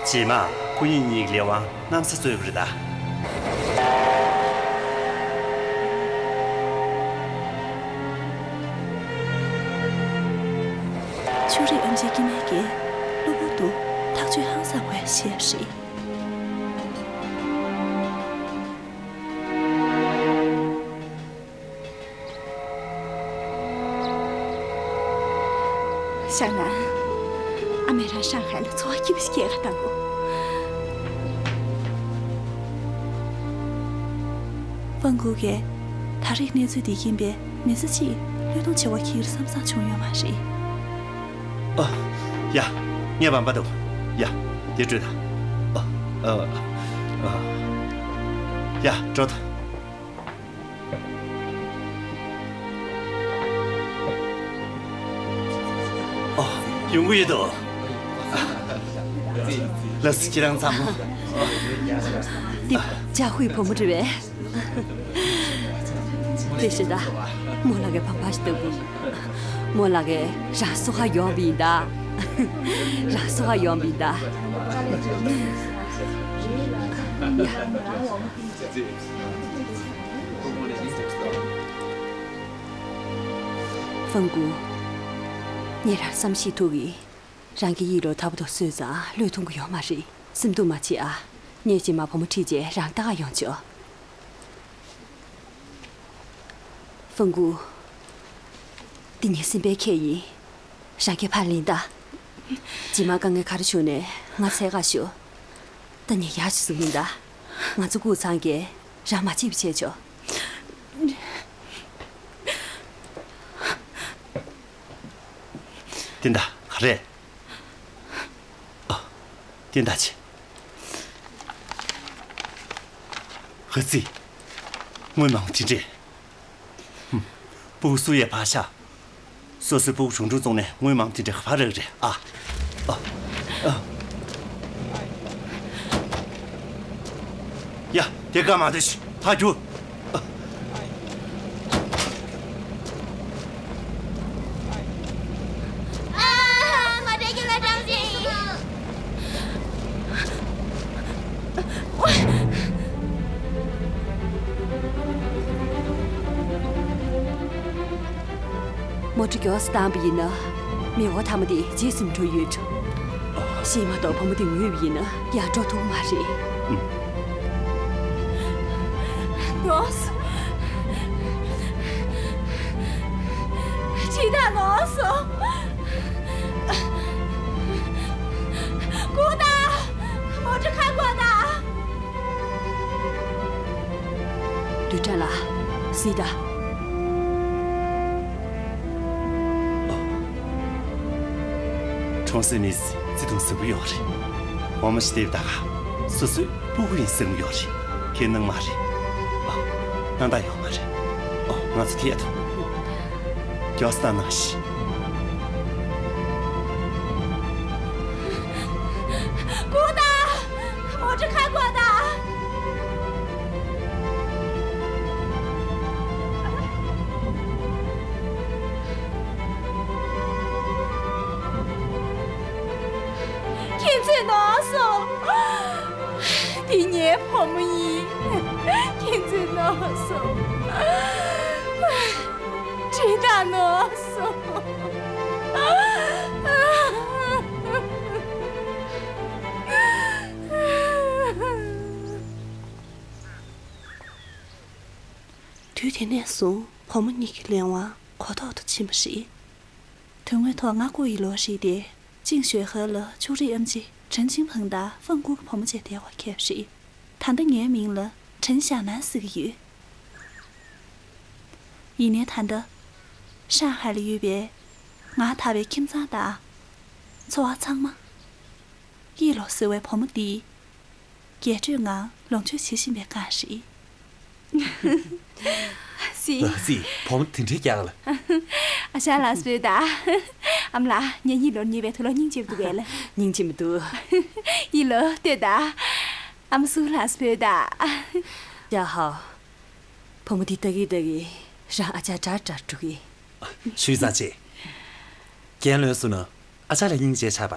རྗེས་མ་ཁོ་གཉིས་གཉིས་ཀྱི་ལས་དབང་གནམ་ས་རྩོད་པ་རེད་ད། ཕྱུགས་རིགས་ཨེམ་ཆི་སྐྱེ་དམན་གྱིས་གློ་བུར་དུ་ཐག་གཅོད་ཧང་སང་བའི་གཞས་རེད། ཞང་ནན། ཨ་མས་རང་ཧྲང་ཧའེ་ལ་འཚོ་བ་སྐྱིད་པོ་ཞིག་སྐྱེལ་ག་བཏང་གོ། ཧྥང་ཀུ་གིས་ད་རེས་གནས་ཚུལ་འདི་ཡིན་པས་མི་ཚེ་གཅིག་བློས་གཏོང་བྱེད་པ་ཁེལ་བསམ་བསམ་བྱུང་ཡོད་མ་རེད། ཨ། ཡ། ངས་བམ་པ་འདུག། ཡ། འདི་སྤྲོད་དང་། ཨ། ཨ། ཨ། ཡ། འགྲོ་དང་། ཨོ། ཡོང་གི་ཡོད་དོ། ལགས་སོ། ཁྱེད་རང་ཚང་མ། འདི་ཅཱ་ཧུའི་བུ་མོ་རེད་པས། དེ་བཞིན་ད། རྨོ་ལགས་ཀྱི་བམ་པ་ཞིག་བཏབ་གོ། རྨོ་ལགས་ཀྱིས་རང་སོ་ཁ་ཡོང་བ་ཡིན་ད། རང་སོ་ཁ་ཡོང་བ་ཡིན་ད། ཡ། ཧྥང་ཀུ། ངས་རང་བསམ་ཤེས་ཐུབ་ཀྱི། རང་གི་ཡིད་ལོ་ད་བར་དུ་གསོས་ཙང་བློས་གཏོང་གི་ཡོད་མ་རེད། སེམས་སྡུག་མ་བྱེད་ཨ། ངས་རྗེས་མ་བུ་མོ་ཁྲིད་རྗེས་རང་ལྟ་ག་ཡོང་ཆོག། ཧྥང་ཀུ། འདི་ངའི་སེམས་པའི་ཁྱད་ཡིན། རང་གིས་ཕར་ལེན་ད། རྗེས་མ་དཀའ་ངལ་ག་རེ་བྱུང་ནས་ང་འཚོལ་ག་ཤོག། ད་ངས་ཡར་ཞུ་གི་ཡིན་ད། ང་ཚོ་སྐུ་ཚང་གིས་རང་མ་ཕྱིན་པ་བྱས་ཆོག། དེ་འདྲ་ག་རེ། ཨ། དེ་འདྲ་བྱེད། ག་ཚི། དངུལ་མང་པོ་དེ་འདྲས། ཧུམ། སྤུ་གུ་སུ་ཡས་ཕར་བཞག་སོ་སོའི་སྤུ་གུ་གྲུང་གྲུང་བཙོང་ནས་དངུལ་མང་པོ་དེ་འདྲས་ཕར་རག་རེད་ཨ། ཨ། ཨ། ཡ། དེ་ག་མ་སྡོད་ཤིག་ཕར་རྒྱུགས། ཨ། ཨ། མོ་ཊ་རྒྱུག་ལ་དྲངས་ཟིན། མོ་ཊ་མགྱོགས་སུ་བཏང་བ་ཡིན་ན། མི་འོ་ཐ་མ་དེ་རྗེས་སུ་འགྲོ་ཡོད་འགྲོ། ཤེས་མ་གཏོགས་བུ་མོ་དེ་ངུས་པ་ཡིན་ན་ཡར་འགྲོ་ཐུབ་མ་རེད། ཨུམ། ནོགས། ཁྲིད་དང་ནོགས། སྒུག་དང་། མོ་ཊ་ཁ་སྒུག་དང་། རྡུལ་ཕྲན་ལགས། གཟིགས་དང་། གྲོང་གསེབ་མིས་བརྩེ་དུང་ཟབ་པོ་ཡོད་རེད། འོ་མ་ཞིག་བལྟས་པ་ད་ག་སོ་སོའི་སྤུ་གུ་ཡིན་བསམ་གྱི་ཡོད་རེད། ཁྱེད་སྣང་མ་རེད། ཨ། སྣང་དག་ཡོད་མ་རེད། ཨོ། ང་ཚོ་ཐད་དུ། མགྱོགས་སུ་གནང་ཞིག་སྒུག་དང་། མོ་ཊ་ཁ་སྒུག་དང་། ཁྱེད་ཚོས་ནོར་སོང་། འདི་ངའི་བུ་མོ་ཡིན། ཁྱེད་ཚོས་ནོར་སོང་། ཁྲིད་དང་ནོར་སོང་། དུས་དེ་ནས་བཟུང་བུ་མོ་གཉིས་ཀྱི་ལས་དབང་གོ་ལྡོག་ཏུ་ཕྱིན་པ་རེད། དོན་དངོས་ཐོག་ང་ཀུའུ་ཡི་ལོ་ཞིག་སྟེ། ཅིང་ཞོས་ཧེ་ལ་ཕྱུགས་རིགས་ཨེམ་ཆི་ཁྲེན་ཆིང་ཕང་དང་ཧྥང་ཀུའུ་གི་བུ་མོ་བཅས་བསྡད་པར་ཁེལ་བ་རེད། ད་ལྟ་ངའི་མིང་ལ་ཁྲེན་ཞའོ་ནན་ཟེར་གྱི་ཡོད། ཡིན་ནའི་ད་ལྟ་ཧྲང་ཧའེ་ལ་ཡོད་པའི་ང་དག་པའི་ཁྱིམ་ཚང་དང་འཚོ་བ་ཚང་མ་ཡི་ལོ་ཟེར་བའི་བུ་མོ་འདིས་རྒྱས་སྤྲོས་ངང་ལོངས་སྤྱོད་བྱེད་བཞིན་པའི་སྐབས་རེད། སི། སི། བུ་མོ་དེ་འདྲའི་རྒྱགས་ལ། ཨ་ཞང་ལགས་སུ་བོས་ད། ཨ་མ་ལགས། ངས་ཡི་ལོར་ཉེ་བའི་དུག་ལོག་སྙིང་རྗེ་པོ་འདུག་གས་ལ། སྙིང་རྗེ་མི་འདུག་ཡི་ལོ་ལྟོས་ད། ཨ་མ་སུ་ལགས་སུ་བོས་ད། ཡ་ཧའོ། བུ་མོ་འདི་ལྟ་གི་ལྟ་གི་རང་ཨ་ཅག་དགྲར་དགྲར་འགྲོ་གི། ཞུས་ཙང་ཆེ། རྒན་ལོས་སུ་ན། ཨ་ཅག་ལ་སྙིང་རྗེ་ཆགས་པ།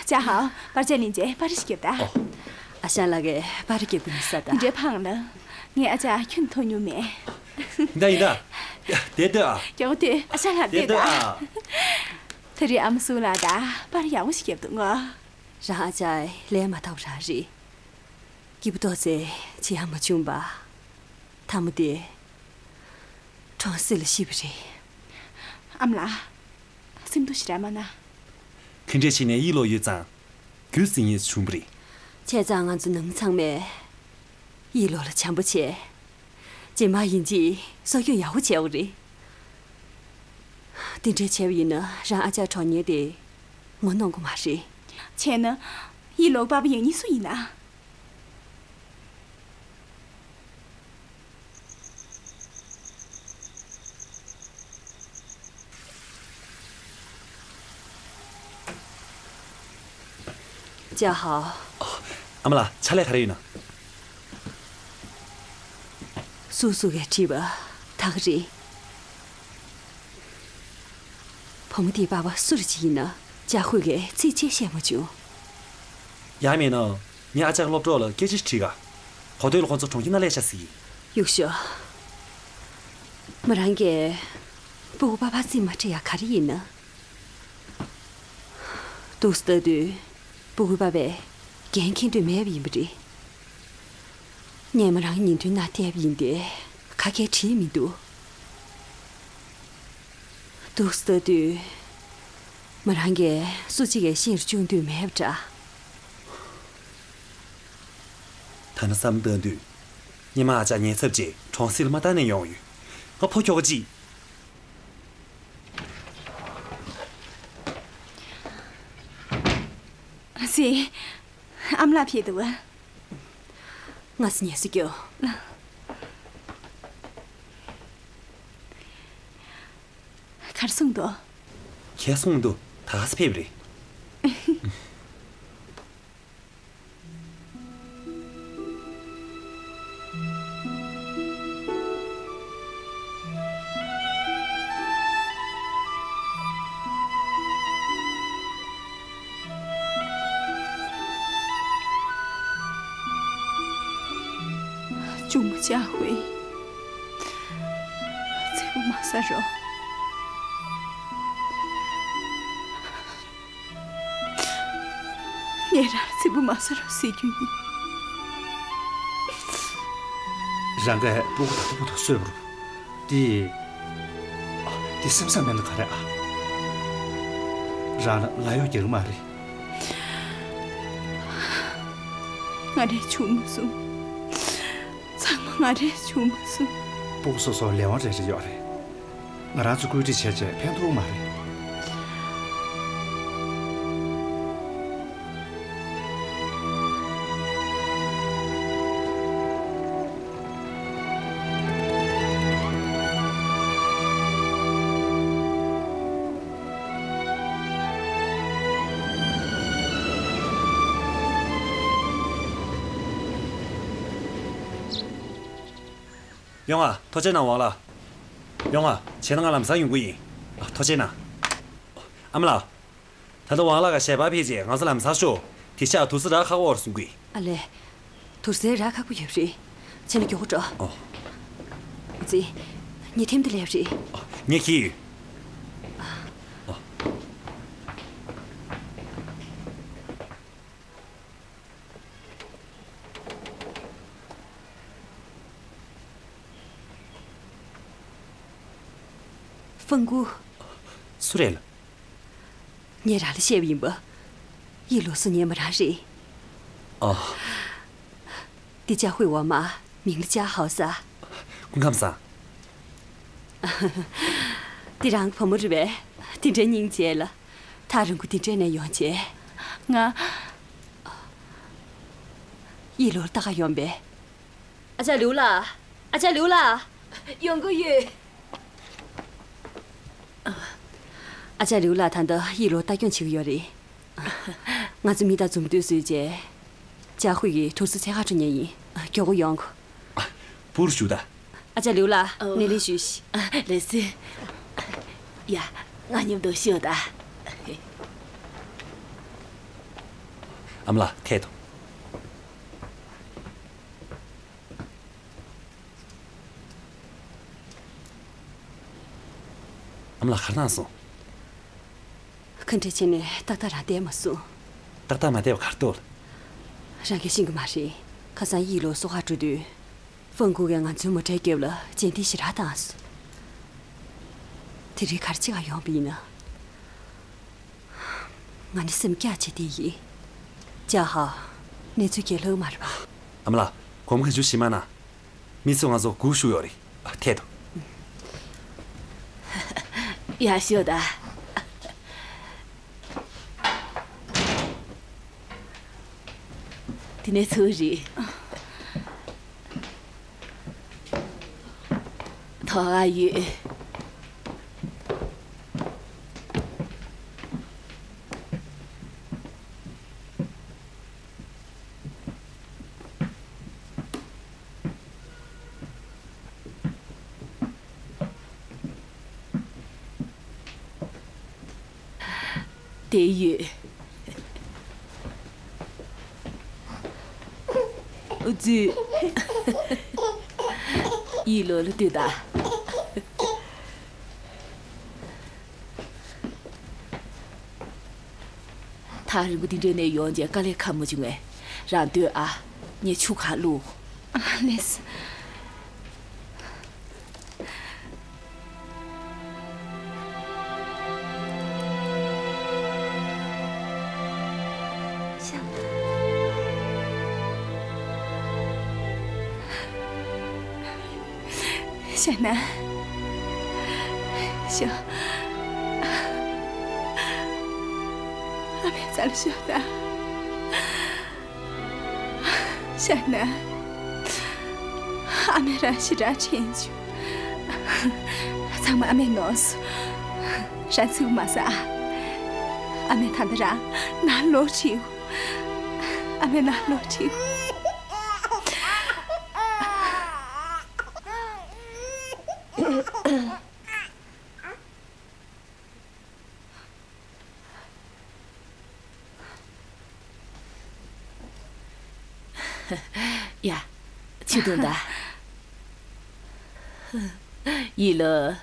ཅག་ཧའོ། པར་ཆས་ལེན་རྗེས་པར་རིས་རྒྱབ་ད། ཨོ། ཨ་ཞང་ལགས་ཀྱིས་པར་རྒྱབ་ཀྱི་མི་ཟ་ད། འདི་འདྲའི་ཕངས་ན། ངས་ཨ་ཅག་ཁྱོན་མཐོང་མྱོང་མེད། ཡིན་ད་ཡིན་ད། ཡ། དེ་ལྟོས་ཨ། མགྱོགས་པོ་ལྟོས། ཨ་ཞང་ལགས་དེ་ལྟོས་ལྟོས་ཨ། ཨ། ད་རེས་ཨ་མ་སུ་ལགས་ད་པར་ཡག་པོ་ཞིག་རྒྱབ་འདུག་ངོ་། རང་ཨ་ཅག་ལས་མ་འདང་བ་རང་རེད། སྐྱིད་པོ་ཏོག་ཙེ་བྱེད་ཡ་མ་བྱུང་པ། ཐ་མ་དེ། གྲོང་གསེབ་ལ་ཤི་བ་རེད། ཨ་མ་ལགས། སེམས་སྡུག་ཞེ་དྲག་མ་གནང་། ཁེ་འདྲས་བྱས་ནས་ཡིད་ལོག་ཡོད་ཙང་། རྒྱུ་ཟིན་ཡས་བྱུང་བ་རེད། བྱས་ཙང་ང་ཚོ་ནང་མི་ཚང་མས་ཡིད་ལོག་ལ་བྱམས་པོ་བྱས། རྗེས་མ་ཡིན་གཅིག་གསོ་སྐྱོང་ཡག་པོ་བྱས་པ་རེད། དེ་འདྲས་བྱས་པ་ཡིན་ན་རང་ཨ་ཅག་གྲོངས་ཉེན་དེ་ངོ་གནོང་གི་མ་རེད། བྱས་ན། ཡིད་ལོག་པ་པ་ཡང་སྙིང་སུ་ཡིན་ན། ཅག་ཧའོ། ཨ་མ་ལགས། ཕྱག་ལས་ག་རེ་ཡོད་ན། སུ་སུ་གིས་བྲིས་པ་ད་ག་རེད། བུ་མོ་དེའི་པ་ཕ་སུ་རེད་ཅིག་ཡིན་ན་ཅག་ཁོས་གིས་ཚིག་གཅིག་བཤད་མ་བྱུང་། ཡང་མིན་ན། ངས་ཨ་ཅག་གི་སློབ་གྲོགས་ལ་སྐད་ཆ་ཞིག་དྲིས་ག། གོ་ཐོས་ལ་ཁོ་ཚོ་གྲོང་ཁྱེར་ནང་སླེབས་ཤག་ཟེར་གི། གཡུག་ཞོག་མོ་རང་གིས་སྤུ་གུ་པ་ཕར་རྩིས་མ་སྤྲད་ཡ་ག་རེ་ཡིན་ན། འདུག་སེ་ལྟ་དུས་སྤུ་གུ་པ་ཕས་འགན་འཁྱེར་འདོད་མེད་པ་ཡིན་པ་རེད། ངས་མོ་རང་ཉིན་ཐོའི་ནང་བལྟས་པ་ཡིན་ཏེ་ག་གེ་བྲིས་མི་འདུག་འདུག་སེ་ལྟ་དུས། མོ་རང་གིས་སུ་གཅིག་གིས་ཤེས་རུ་བཅུག་འདོད་མེད་པ་འདྲ། ཐ་ན་བསམ་བློ་བཏང་དུས། སྔོན་མ་ཨ་ཅག་ཉེན་ཚབས་ཆེད་གྲོང་གསེབ་ལ་མ་བཏང་ནས་ཡོང་ཡོད། ང་ཕོ་ཁྱོ་ག་ཅིག་སི། ཨ་མ་ལགས་ཕེབས་འདུག་ག། ང་ཚོ་ཉལ་ས་རྒྱོབ། ག་རེ་གསུངས་འདུག་ཁྱེད་གསུངས་འདུག་ད་ག་སེ་ཕེབས་རེད། གཅུང་མོ་ཅཱ་ཧུའེ། ཚིག་པ་མ་ཟ་རོགས། ངས་རང་ལ་ཚིག་པ་མ་ཟ་རོགས་ཟེར་རྒྱུ་ཡིན། རང་གིས་སྤུ་གུ་ད་ལྟ་བར་དུ་གསོས་པ་རེད། འདི། འདི་སེམས་བཟང་མེད་ན་ག་རེ་ཨ། རང་ལ་ལཱ་གཡོག་རྒྱག་གི་མ་རེད། ང་རའི་གཅུང་མོ་སོང་། ཚང་མ་ང་རའི་གཅུང་མོ་སོང་། སྤུ་གུ་སོ་སོར་ལས་དབང་རེ་རེ་ཡོད་རེད། ང་རང་ཚོ་བཀོད་སྒྲིག་བྱས་བྱས་ཕན་ཐོགས་མ་རེད། ཡོང་ཨ། ཐུགས་རྗེ་གནང་ཝང་ལགས། ཡོང་ཨ། བྱས་ན་ང་ལམ་སང་ཡོང་གི་ཡིན། ཨ། ཐུགས་རྗེ་གནང་། ཨ་མ་ལགས། ད་ལྟ་ཝང་ལགས་ཀྱི་ཞལ་པར་ཕུལ་རྗེས་ང་ཚོ་ལམ་སང་ཤོག་དེ་ཤག་དུར་ས་རག་ཁག་པོ་རེད་གསུང་གི། ཨ་ལས། དུར་སའི་རག་ཁག་པོ་ཡོད་རེད། བྱས་ན་མགྱོགས་པོ་འགྲོ། ཨོ། ཙི། ངའི་ཐེམ་དེ་སླེབས་རེད། ཨོ། ངས་འཁྱེར་ཡོད། ཨོ། ཧྥང་ཀུ། སུ་རེད་ལགས། ངས་རང་ལ་བཤད་པ་ཡིན་པ། ཡི་ལོ་སུ་ཉེ་མ་རང་རེད། ཨ། འདི་ཅཱ་ཧུའེ་འོག་མ། མིང་ལ་ཅཱ་ཧའོ་ཟེར། སྐུ་ཁམས་བཟང་། འདི་རང་གི་བུ་མོ་རེད་པས། དེ་འདྲའི་སྙིང་རྗེ་ལ། ཐག་རིང་པོ་འདི་འདྲའི་ནས་ཡོང་བྱས། ང་། ཡི་ལོ་ལྟ་ག་ཡོང་པས། ཨ་ཅག་ལིའུ་ལགས། ཨ་ཅག་ལིའུ་ལགས། ཡོང་གི་ཡོད། ཨ་ཅག་ལིའུ་ལགས་ད་ལྟ་ཡི་ལོ་ལྟ་སྐྱོང་བྱེད་ཀྱི་ཡོད་རེད། ང་ཚོ་མི་དང་མཛུབ་སྟོན་བཟོས་རྗེས། ཅཱ་ཧུའེ་ཡི་དུར་སའི་ཚད་བཀག་འགྲོ་མཁན་ཡིན། མགྱོགས་པོ་ཡོང་དགོས། པུར་བཞུགས་དང་། ཨ་ཅག་ལིའུ་ལགས། ཨོ། སྣེ་ལེན་ཞུས་ཤིག་ལགས་སེ། ཡ། ང་མཉམ་དུ་ཤོག་དང་། ཨ་མ་ལགས་ཐད་དོ། ཨ་མ་ལགས་ག་རེ་གནང་སོང་། ཁ་འདྲེ་བྱས་ནས་ཏག་ཏག་རང་བསྡད་མ་སོང་། ཏག་ཏག་མ་བསྡད་པ་ག་རེ་འདུག་རང་གིས་ཤེས་ཀྱི་མ་རེད། ཁ་སང་ཡི་ལོ་སོ་ཁ་འགྲོ་དུས། ཧྥང་ཀུ་གིས་ང་ཚོའི་མོ་ཊའི་རྒྱབ་ལ་རྗེས་འདེད་ཞེ་དྲག་བཏང་སོང་། དེ་རིང་ག་རེ་བྱེད་ག་ཡོང་པ་ཡིན་ན། ང་ནི་སེམས་སྐྱག་བྱེད་བསྡད་ཡིན། ཅཱ་ཧའོ། གནས་ཚུལ་གྱེན་ལྷག་མ་རེད་པ། ཨ་མ་ལགས། སྒོར་མོ་ག་ཚོད་ཞིག་མ་གནང་། མི་ཚོས་ང་ཚོ་སྒུག་བཞུགས་ཡོད་རེད། ཨ། ཐད་དོ། ཡ། ཤོག་དང་། དེ་ནས་ཚུར་རེད། ཐོག་ཨ་ཡོད། དེ་ཡོད། ཨུ་ཙི། ཡི་ལོ་ལ་ལྟོས་དང་། ཐག་རིང་པོ་འདི་འདྲའི་ནས་ཡོང་རྗེས་དཀའ་ལས་ཁག་མ་བྱུང་ངས། རང་སྡོད་ཨ། ངས་ཆུ་གང་བླུགས། ཨ། ལགས་སེ། ཞྭ་ན། ཞྭ། ཨ་མའི་རྩ་ལ་ཞོག་དང་། ཞྭ་ན། ཨ་མས་རང་ཞེ་དྲག་དྲན་བྱུང་། ཚང་མ་ཨ་མས་ནོར་སོང་། རང་ཚིག་པ་མ་ཟ་ཨ། ཨ་མས་ད་ལྟ་རང་ནང་ལོག་ཁྲིད། ཨ་མས་ནང་ལོག་ཁྲིད། ཡ། ཆུ་འཐུང་དང་། ཡིད་ལོ།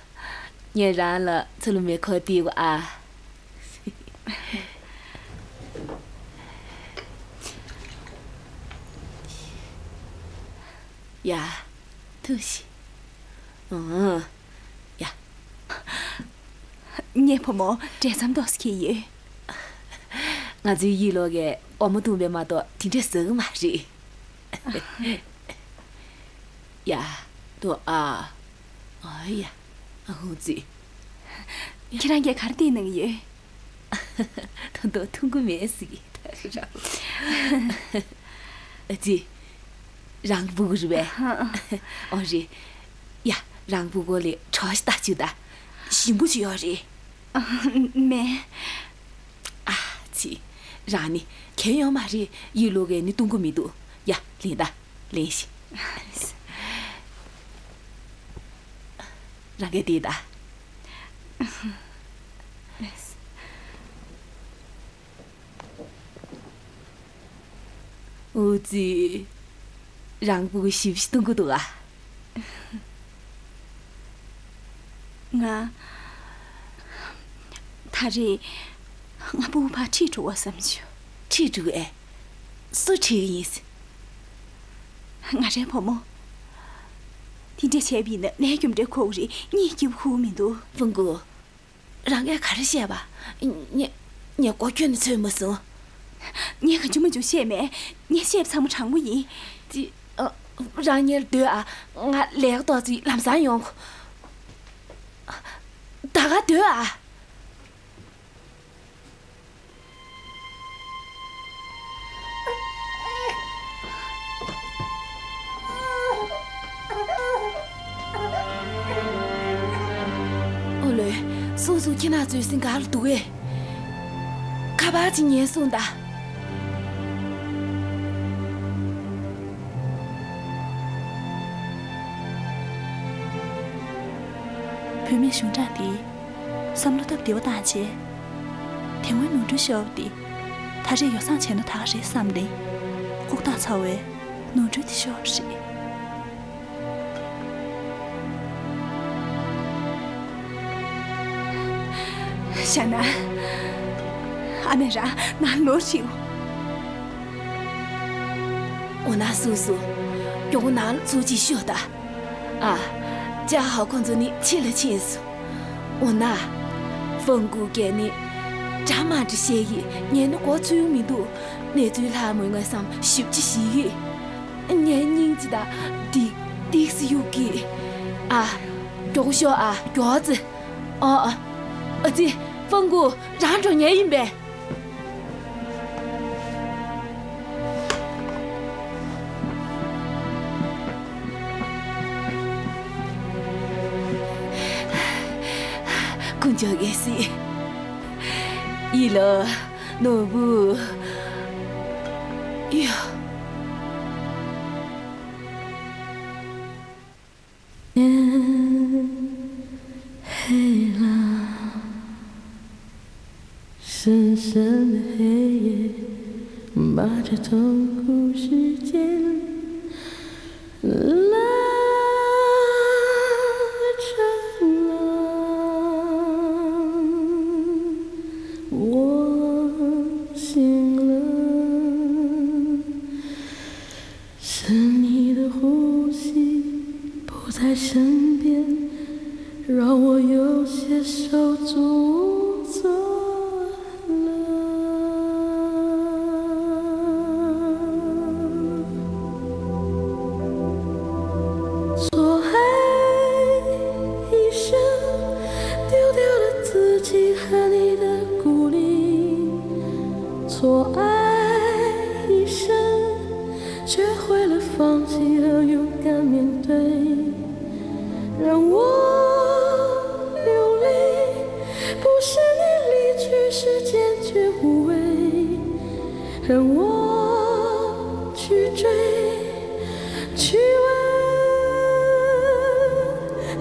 ངས་རང་ལ་ཚུར་ལ་མེ་འཁོར་སྟེར་གོ་ཨ། ཡ། འཐུང་ཞིག་ཨང་། ཡ། ངའི་བུ་མོ་འབྲས་རྩམ་ཏོག་ཙམ་ཁྱེར་ཡོད། ང་ཚོའི་ཡིད་ལོ་གིས་འོ་མ་བཏུང་བས་མ་གཏོགས་དེ་འདྲས་ཟ་གི་མ་རེད། ཡ། ཏོ་ཨ། ཨ་ཡ། ཨ་ཧུང་ཙི། ཁྱེད་རང་གིས་ག་རེ་བལྟས་གནང་ཡོད། ད་དུང་འཐུང་གི་མེད་ཟེར་གི་ད་རེད་ར། ཨ་ཙི། རང་གི་སྤུ་གུ་རེད་པས། ཨོ་རེད། ཡ། རང་སྤུ་གུ་ལ་གྲོ་ཞིག་ལྟ་བཅུག་ད། ཞིམ་པོ་ཅིག་ཡོད་རེད། མེད། ཨ་ཙི། རང་ནི་གལ་ཡོད་མ་རེད། ཡིད་ལོ་གིས་ནི་བཏུང་གི་མི་འདུག་ཡ། ལེན་ད། ལེན་ཞིག་རང་གིས་དེ་ད། ཨུ་ཙི། རང་སྤུ་གུ་ཞིབ་ཞིབ་བཏུང་གི་འདུག་ཨ། ང་། ད་རེས་ང་སྤུ་གུ་ཕར་ཁྲིད་འགྲོ་བ་བསམ་བྱུང་། ཁྲིད་འགྲོ་གི་ཨེ། སུ་ཁྲིད་གི་ཡིན། ང་རའི་བུ་མོ། དེ་འདྲ་བྱས་པ་ཡིན་ན་ལས་རྒྱུ་འབྲས་ཁོ་བོ་རེད། གཉིད་སྐྱིད་པོ་ཁུག་མི་འདུག་ཕུང་གུ། རང་གིས་ག་རེ་བཤད་པ། ངས་ངས་མགོ་ཁྱོན་ནས་ཚོས་མ་སོང་། ངས་གང་བྱུང་མང་བྱུང་བཤད་མེད། ངས་བཤད་པ་ཚང་མ་དྲང་པོ་ཡིན། ཅི། ཨ། རང་ཉལ་སྡོད་ཨ། ང་ལས་ཀ་ཏོག་ཙམ་ལམ་སང་ཡོང་གོ། ད་ག་སྡོད་ཨ། ཨོ་ལོས། སུང་སུང་ཁྱེད་རང་ཚོའི་སེམས་ག་ལ་འདུག་གས། ཁ་པར་ཅིག་ཉན་སོང་ད། བུད་མེད་གཞུང་དྲང་འདི། བསམ་བློ་སྟབས་བདེ་བོ་བཏང་བྱས། དེ་སྔོན་ནོར་འཁྲུལ་ཤོར་བ་དེ། ད་རེས་ཡོ་བསྲང་བྱས་ན་ད་ག་རེད་བསམ་ནས། ལྐུགས་རྟགས་ཚ་བའི་ནོར་འཁྲུལ་དེ་ཤོར་བ་རེད། ཤ་ན། ཨ་མས་རང་ནང་ལོག་ཕྱིན། འོ་ན་སུ་སུ། མགྱོགས་པོ་ནང་ལ་ཚུར་ཅིག་ཤོག་ད། ཨ། ཅཱ་ཧའོ་ཁོང་ཚོ་ནི་ཕྱི་ལ་ཕྱིན་སོང་། འོ་ན། ཕུང་གུ་གིས་ནི། འདྲ་མ་འདྲ་བཤད་ཡིན། ངས་ནི་མགོ་ཚོས་མི་འདུག་གནས་ཚུལ་ལྷག་མོད་ང་བསམ་ཞིབ་ཅིག་ཞིག་ཡིན། ངས་སྙིང་ཅིག་དང་། སྡིག་སྡིག་སི་ཡུག་གི། ཨ། མགྱོགས་ཤོག་ཨ། མགྱོགས་ཙི། ཨ། ཨ་ཙི། ཕུང་གུ་རང་འགྲོ་ཉེན་ཡིན་པས། དཀོན་མཆོག་གི་སྲིད། ཡིད་ལོ། ནོར་བུ། ཡ། ཉི་ཧེ་ལ། 深深的黑夜，把这痛苦世界拉长了。我醒了，是你的呼吸不在身边，让我有些手足无措。 了。错爱一生，丢掉了自己和你的鼓励。错爱一生，学会了放弃和勇敢面对。是无味，任我去追，去问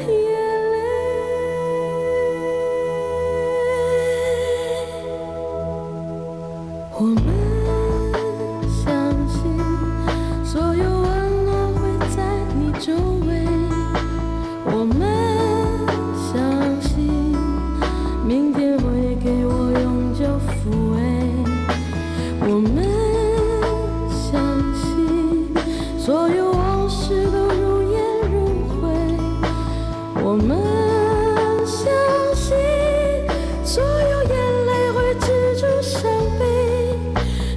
眼泪。我们相信，所有温暖会在你周围。 我们相信，明天会给我永久抚慰。我们相信，所有往事都如烟如灰。我们相信，所有眼泪会止住伤悲。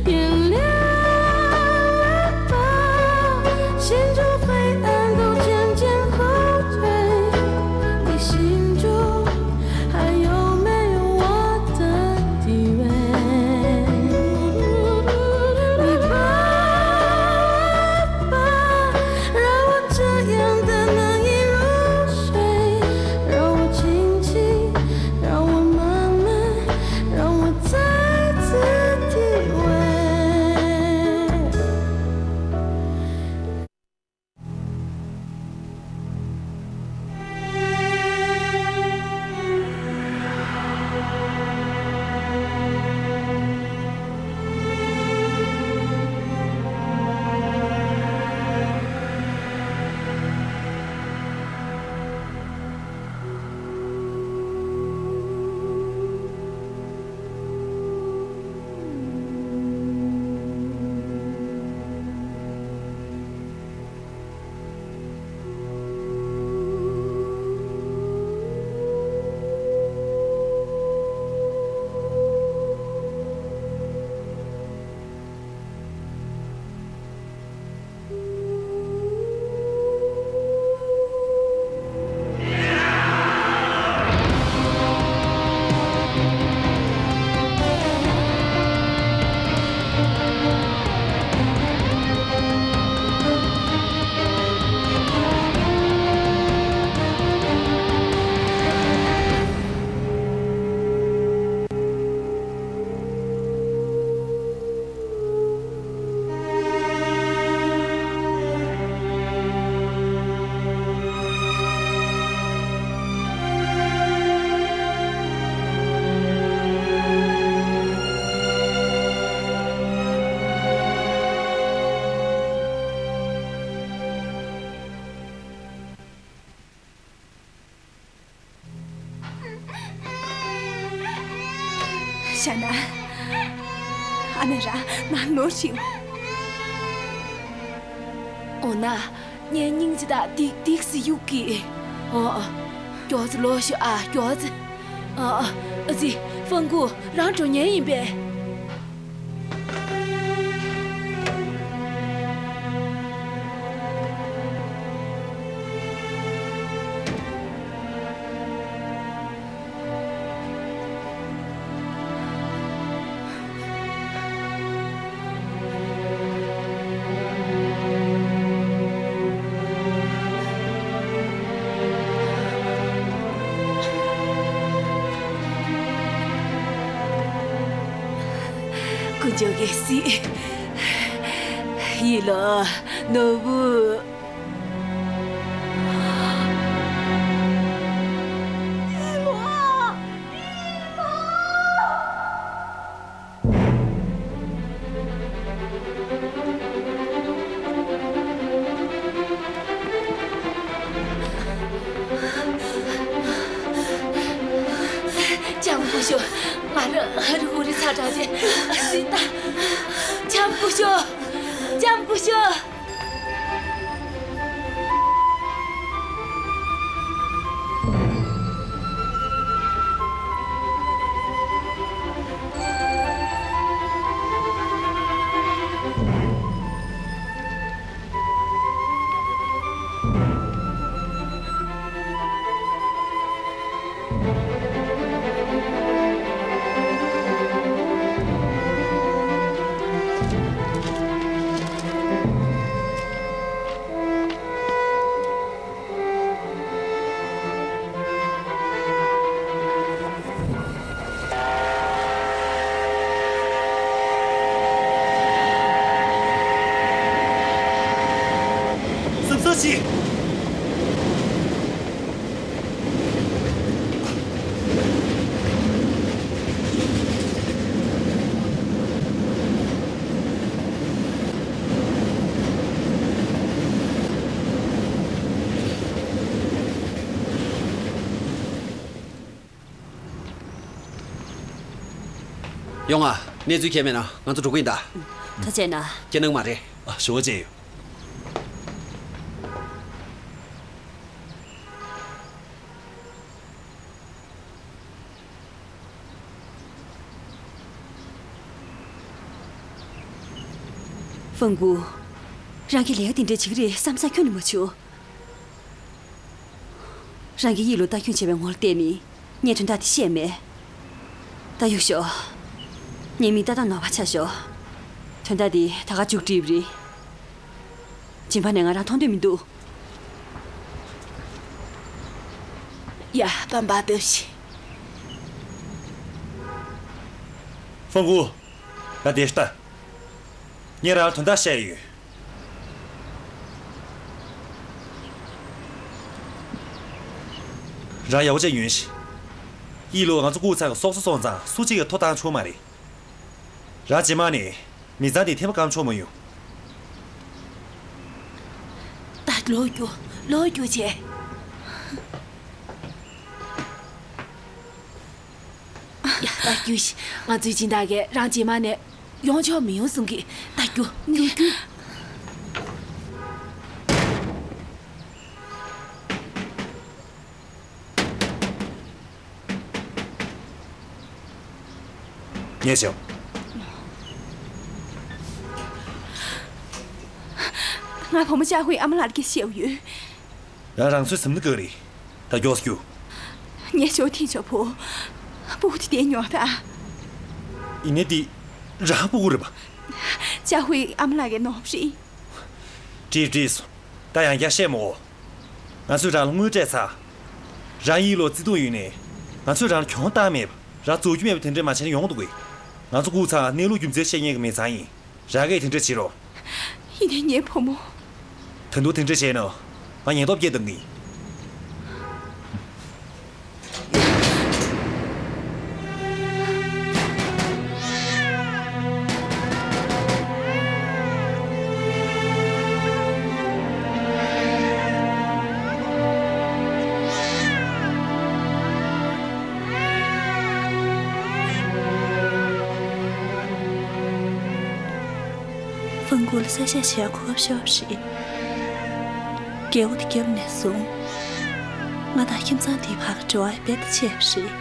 天亮了吧，心中黑暗都渐渐后退。你心中还有没有我的地位？你爸爸让我这样的难以入睡，让我静静，让我慢慢，让我再次体会。 ཤ་ན། ཨ་ནེ་ར་ན་ནོར་ཞིག་འོ་ན། ངས་སྙིང་རྗེ་དང་ཏིག་ཏིག་སི་གཡུག་གི། ཨོ། ཀྱོག་ཙི་ལོ་ཤོ་ཨ་ཀྱོག་ཙི། ཨ་ཨ་ཙི། ཧྥང་ཀུ་རང་འགྲོ་ཉན་ཡིན་པས། ཀུན་སྤྱོད་ཀྱི་སྲིད། ཡིད་ལ་ནོར་བུ། ལྕམ་སྐུ་ཞབས། ང་རང་ཧ་རི་ཧུ་རི་ཚ་དྲག་ཅེ་སྲིད་ད། ལྕམ་སྐུ་ཞབས། ལྕམ་སྐུ་ཞབས། ཅི། ཡོང་ང་། གནས་ཚུལ་གང་ཡང་མེད་ན་ང་ཚོ་འགྲོ་གི་ཡིན་ད། ཐུགས་རྗེ་གནང་། ཁྱེད་སྣང་མ་རེད། ཨ། ཞོགས་ཇེ། ཧྥང་ཀུ། རང་གིས་ལས་ཀ་དེ་འདྲ་བྱེད་ཀྱི་རེད་བསམ་ས་ཁྱོན་ནས་མ་བྱུང་། རང་གིས་ཡི་ལོ་ལྟ་སྐྱོང་བྱས་པའི་ངོ་ལ་བལྟས་ནས་ངས་དོན་དག་དེ་བཤད་མེད། ད་གཡུག་ཞོག། ངའི་མིག་ཏག་ཏག་ནོར་བ་ཆགས་ཞོག། དོན་དག་དེ་ད་ག་མཇུག་སྒྲིལ་བ་རེད། སྦྱིན་པ་ནས་ང་རང་མཐོང་འདོད་མི་འདུག། ཡ། པམ་པ་སྟོབས་ཤིག། ཧྥང་ཀུ། ད་དེ་ལྟ། ངས་རང་ལ་དོན་དག་བཤད་ཡོད། རང་ཡག་པོ་བྱས་ཉོན་ཞིག། ཡི་ལོ་ང་ཚོ་ཀུའུ་ཚང་གི་སྲོག་རྩ་སོང་ཙང་སུ་གཅིག་གིས་ཐོ་བཏང་ཆོག་མ་རེད། རང་རྗེས་མ་ནས་མི་ཚང་དེ་ཐེ་བ་བསྐང་ཆོག་མ་ཡོང་། ད་ལོག་རྒྱུགས། ལོག་རྒྱུགས་བྱས། ཡ། ད་རྒྱུགས་ཤིག། ང་ཚོའི་སྦྱིན་བདག་གིས་རང་རྗེས་མ་ནས་ཡོང་ཆོག་མི་ཡོང་གསུང་གི། ད་རྒྱུགས། རྒྱུགས། རྒྱུགས། ངས་བྱས། ང་བུ་མོ་ཅཱ་ཧུའི་ཨ་མ་ལགས་ལ་སྐད་ཆ་བཤད་ཡོད། རང་རང་ཚོའི་སེམས་ནི་ག་རེད། ད་མགྱོགས་སུ་རྒྱུགས། ངས་ཞོ་ཐེངས་ཆོག་བུ། སྤུ་གུ་དེ་བསྡད་ཉོག་ད། ཡིན་ནའི་དེ་རང་སྤུ་གུ་རེད་པ། ཅཱ་ཧུའི་ཨ་མ་ལགས་ཀྱི་ནོར་བུ་རེད། འགྲིག་འགྲིག་སོང་། ད་ཡང་བསྐྱར་བཤད་མི་དགོས། ང་ཚོས་རང་ལ་དངུལ་སྤྲད་ཚར། རང་ཡི་ལོ་བརྩེ་དུང་ཡོད་ནའི། ང་ཚོས་རང་ལ་གྱོང་བཏང་མེད་པ། རང་རྫོགས་རྒྱུ་མེད་པ་དེ་འདྲ་མ་བྱས་ན་ཡོང་འདུག་གས། ང་ཚོ་ཀུའུ་ཚང་གནས་ལུགས་རྒྱུ་མཚན་བཤད་མཁན་གྱི་མི་ཚང་ཡིན། རང་གིས་དེ་འདྲ་བྱེད་རོགས། ཡིན་ནའི་ངའི་བུ་མོ། ད་དུང་དེ་འདྲ་བྱས་ན་ང་ཉེན་རྟོག་པ་སྐད་བཏང་གི་ཡིན། ཧྥང་ཀུ་ལ་གསལ་བཤད་བྱེད་ཡག་གོ་སྐབས་ཤོར་བ་རེད། རྒྱལ་པོ་དེ་བརྒྱབ་ནས་བཟུང་། ང་དང་ཁྱིམ་ཚང་དེའི་བར་གྱི་འབྲེལ་བ་རྦད་དེ་ཆད་པ་རེད།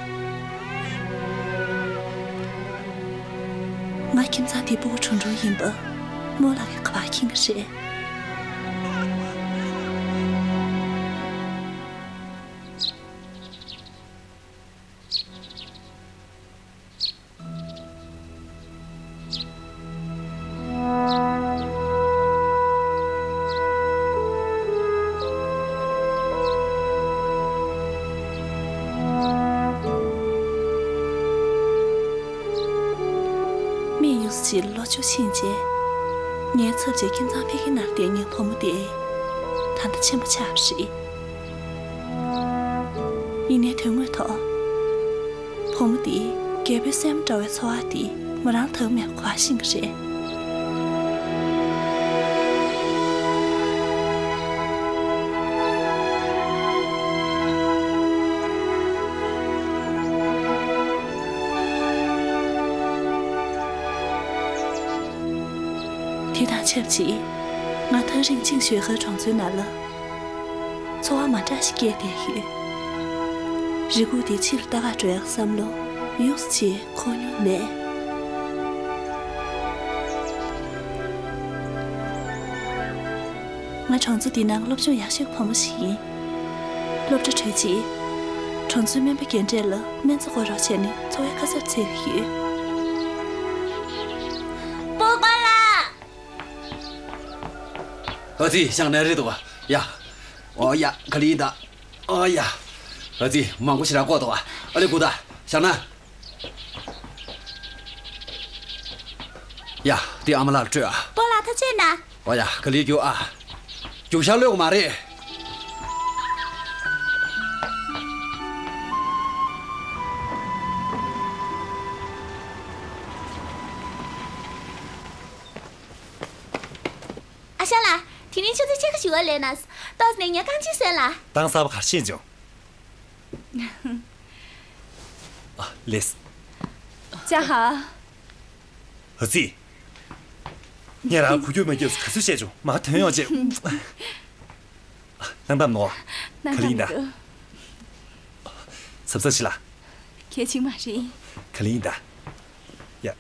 ང་ཁྱིམ་ཚང་དེའི་སྤུ་གུ་ཁྲུང་ཁྲུང་ཡིན་པ་རྨོ་ལགས་ཀྱིས་ག་པར་མཁྱེན་གྱི་རེད། མི་ཡོངས་སུ་ཆེ་ལ་ལོ་བཅུ་ཕྱིན་རྗེས། ངའི་ཚབ་བྱས་ཁྱིམ་ཚང་ཕ་གིའི་ནང་བསྡད་མཁན་བུ་མོ་དེ་ད་ལྟ་ཆེན་པོ་ཆགས་པ་རེད། ཡིན་ནའི་དོན་དངོས་ཐོག་བུ་མོ་དེས་རྒྱལ་པོའི་སྲས་མོ་འདྲ་བའི་འཚོ་བ་དེ་མོ་རང་ཐོག་མེད་པ་ག་པར་ཤེས་ཀྱི་རེད། དེ་དང་ཆབས་ཅིག་ང་ཐག་རིང་ཅིང་ཞོའེ་ཧེ་གྲོང་ཚོའི་ནང་ལ། ཚོར་བ་མ་འདྲ་ཞིག་སྐྱེས་བསྡད་ཡོད། རི་ཁུག་དེ་ཕྱི་རུ་ལྟ་གར་འགྲོ་ཡག་བསམ་བློ་ཡོངས་སུ་ཆེ་འཁོར་མྱོང་མེད། ང་གྲོང་ཚོ་འདིའི་ནང་སློབ་སྦྱོང་ཡག་ཤོས་བུ་མོ་ཞིག་ཡིན། སློབ་གྲྭ་གྲོལ་རྗེས། གྲོང་ཚོའི་སྨན་པ་རྒན་གྲས་ལ་སྨན་རྩྭ་བགོ་རོགས་བྱས་ནས་འཚོ་བའི་ཁ་གསབ་བྱེད་ཀྱི་ཡོད། སྤོ་པ་ལགས། ཨ་ཙི། ཞང་ནན་རེད་འདུག་ག། ཡ། ཨོ་ཡ། ག་ལེར་ཡིན་ད། ཨོ་ཡ། ཨ་ཙི། མང་པོ་ཞེ་དྲག་བཀོག་འདུག་ག། ཨ་ལེ་སྒུག་ད། ཞང་ནན། ཡ། དེ་ཨ་མ་ལགས་ལ་སྤྲོད་ཨ། སྤོ་ལགས་ཐུགས་རྗེ་གནང་། ཨོ་ཡ། ག་ལེར་རྒྱུགས་ཨ། རྒྱུག་ཤར་གློད་དགོས་མ་རེད། ཨ་ཞང་ལགས། དེ་རིང་ཆུ་ཚོད་ཕྱེད་ཀ་ཞུ་བ་ལེན་ན། ཏོག་ཙམ་ནས་ངས་རྐང་རྗེས་སོན་ལ། གཏམ་གསར་པ་ག་རེ་ཤེས་བྱུང་། ཨ། ལེགས། ཅཱ་ཧའོ། ཨ་ཙི། ངས་རང་གོ་རྒྱུ་མ་རྒྱུ་ག་ཚོད་བཤད་བྱུང་། མར་ཐོན་ཡོང་བྱས། སྣང་དག་མི་འདུག་ག་ལེར་ཡིན་ད། གཟབ་གཟབ་བྱེད་ལ། གལ་ཆེན་མ་རེད། ག་ལེར་ཡིན་ད། ཡ།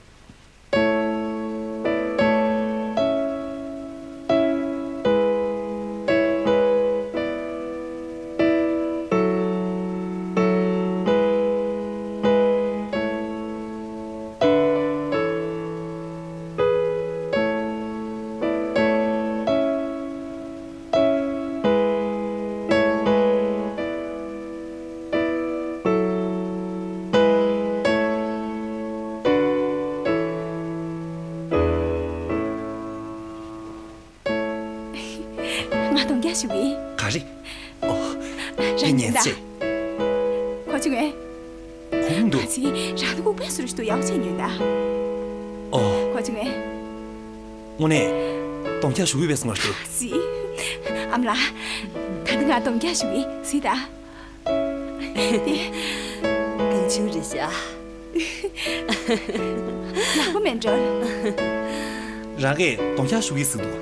ང་གདོང་རྒྱག་ཞུ་གི། ག་རེ། ཨོ། རང་ཉན་ད། ཉན་ཆེ། གོ་བྱུང་ངས། གོ་མི་འདུག་ཨ་ཙི། རང་ད་ལྐུགས་པས་སུ་རུ་ཞིག་ཏུ་ཡག་ཅན་ཉོན་ད། ཨོ། གོ་བྱུང་ངས། དངོས་གནས། གདོང་རྒྱག་ཞུ་གི་བས་སོང་བ་ཞུ། ཨ་ཙི། ཨ་མ་ལགས། ད་ལྟ་ང་གདོང་རྒྱག་ཞུ་གི། གཟིགས་ད། དེ། གང་བྱུང་རེད་ཤག་ཡག་པོ་མེད་འགྲོ། རང་གིས་གདོང་རྒྱག་ཞུ་གི་ཟེར་འདུག་